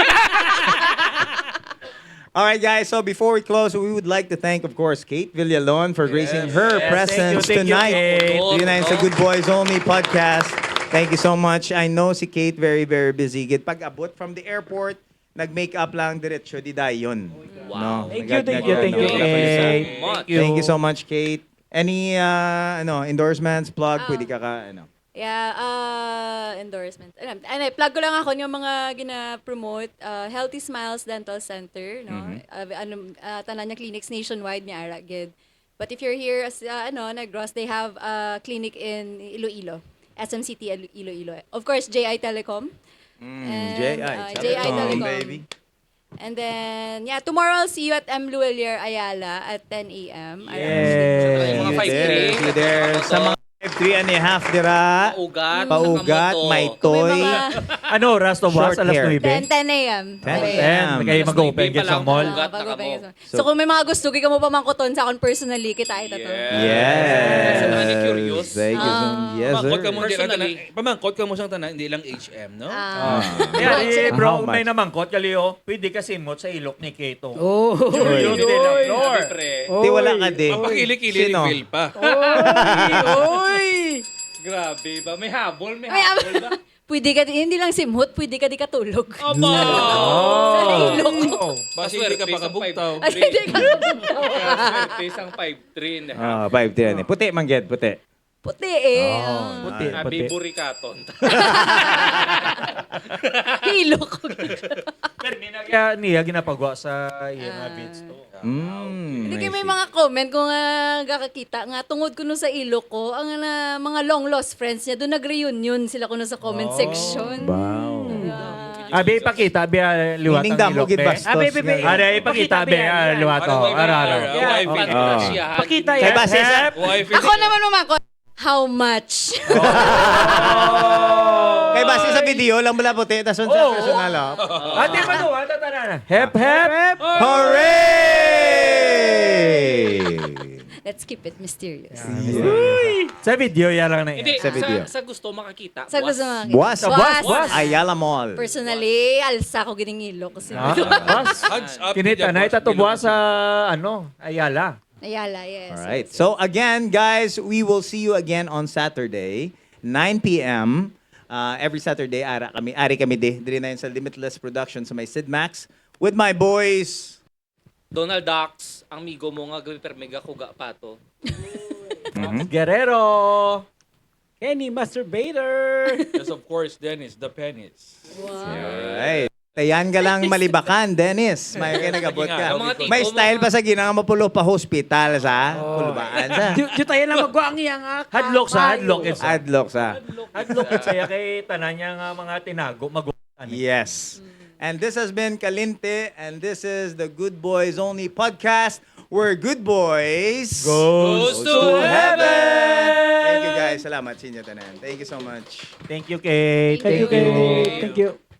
All right, guys. So before we close, we would like to thank, of course, Kate Villalon for gracing her presence tonight. Yes. Yes, thank you, thank you, Kate. Reunited sa Good Boys Only podcast. Thank you so much. I know si Kate very, very busy. Gid pag-abot from the airport, nag-make up lang diretso di dayon. Wow. No? Thank you, thank you, thank you, Kate. Thank you. Thank you so much, Kate. Any, uh, ano, endorsements, plug, pwede ka ka, ano? Yeah, uh, endorsement. Ano, ano, plug ko lang ako yung mga gina-promote, uh, Healthy Smiles Dental Center, no? Uh, ano, uh, tanan nga clinics nationwide, may ara gid. But if you're here, as, uh, ano, Negros, they have a clinic in Iloilo, S M City, Ilo-, Iloilo. Of course, J I Telecom. Mm, and, J I, uh, J I Telecom, Telecom, baby. And then, yeah, tomorrow I'll see you at M Luwilier Ayala at ten A M. Yes. Mga five K. See you there. Sa mga five three and a half dira. Paugat, Paugat, may toy. May mga Ano oras to, boss? Short Alas hair. Nuebe? Ten, ten a m. Ten a m. Ten. Kaya Alas mag-open nuebe pa ka sa lang, mall. Ugat na kamo. Ah, bago pa yun. So, kung may mga gusto gyud kamo pamangkoton sa akon personally, kita ito to. Yes. Yes. Sa mga curious. Thank you, Ah. Yes, Pamangkot sir. ka mo, hindi lang Personally. tanan, pamangkot ka mo sang tanan, hindi lang H M, no? Ah. Ah. Kaya, Right. eh, bro, How may much? namangkot, kali, oh, pwede ka simhot sa ilok ni Kato. Oh. Curious Oy. din ang Oy. floor. Grabe, pre. Oy. Di wala ka di. Mapakili-kili Sino? reveal pa. Oy, oy. Grabe ba? May habol, may May habol habol. ba? Pwede ka, hindi lang simhot, pwede ka di katulog. Aba! Sa ilok. Oh. Basi hindi ka Maswerte sa pakabugtaw. five three. Hindi ka kabugtaw. Swerte sang five three and a half. Ah, five three, ano. Puti man gid, puti. Puti eh. Oh, Ah. puti, Abi puti. burikaton. Ilok. Pero may nagya-, niya ginapagwa sa iya nga Ah. beats to. Mm, Hindi kay I may see. mga comment ko nga gakakita nga tungod kuno sa ilok ko, ang, ah, mga long lost friends niya, doon nag-reunion sila kuno sa comment Oh. section. Wow. Ah. Abi, ipakita, abi, ah, liwat Meaning ang damo ilok, gid be. bastos Abi, abi, nga abi. Ari, ipakita, Pakita, abi, be, ah, ah. liwat, Para oh, may ara, ara. picture. Yeah. Wife Oh. beater siya, ha? Pakita Hep, yan. hep. Wife Ako beater. naman, mama ko, how much? Oh. Kay base sa video lang bala puti, tas sa Oo. personal, oh. Ate, panuwa, tatanan. Hep, hep. Hooray! Let's keep it mysterious. Yeah, Yes. Uy! Sa video, yan lang na Hindi, yan. Sa sa, video. sa gusto makakita, Sa buwas. gusto makakita. Buwas. Sa buwas, Buwas. buwas. Ayala Mall. Personally, alsa ko gining ilok ko sa Ah, buwas. Hands up, Kinita media na, boss, itato buwas sa, Bilugan. ano, Ayala. Ayala, yes, All right. yes, So, yes. again, guys, we will see you again on Saturday, nine p m. Uh, every Saturday, ara kami, ari kami di, diri na yun sa Limitless Production sa may Sidmax with my boys. Donald Ducks, ang migo mo nga gabi, pero mega kuga pa to. Mhm. Guerrero. Kenny Masturbator. Yes, of course, Dennis, the penis. Wow. Alright. Ayan ka lang malibakan, Dennis. May kay nagabot ka. Ang mga tiko May mo style nga. pa sa ginang mapulo pa hospital sa Oh. kulbaan sa. Di, di tayo lang magwa ang iyang, ah, Hadlok sa, kapayo. hadlok, it's Adlock sa. Hadlok, it's saya kay tanan niya nga mga tinago, magutan. Yes. Mm. And this has been Kalinte, and this is the Good Boys Only podcast, where good boys Goes Goes to to heaven. heaven. Thank you, guys. Salamat sa inyo tanan. Thank you so much. Thank you, Kate. Thank you, Thank you. Kate. Thank you.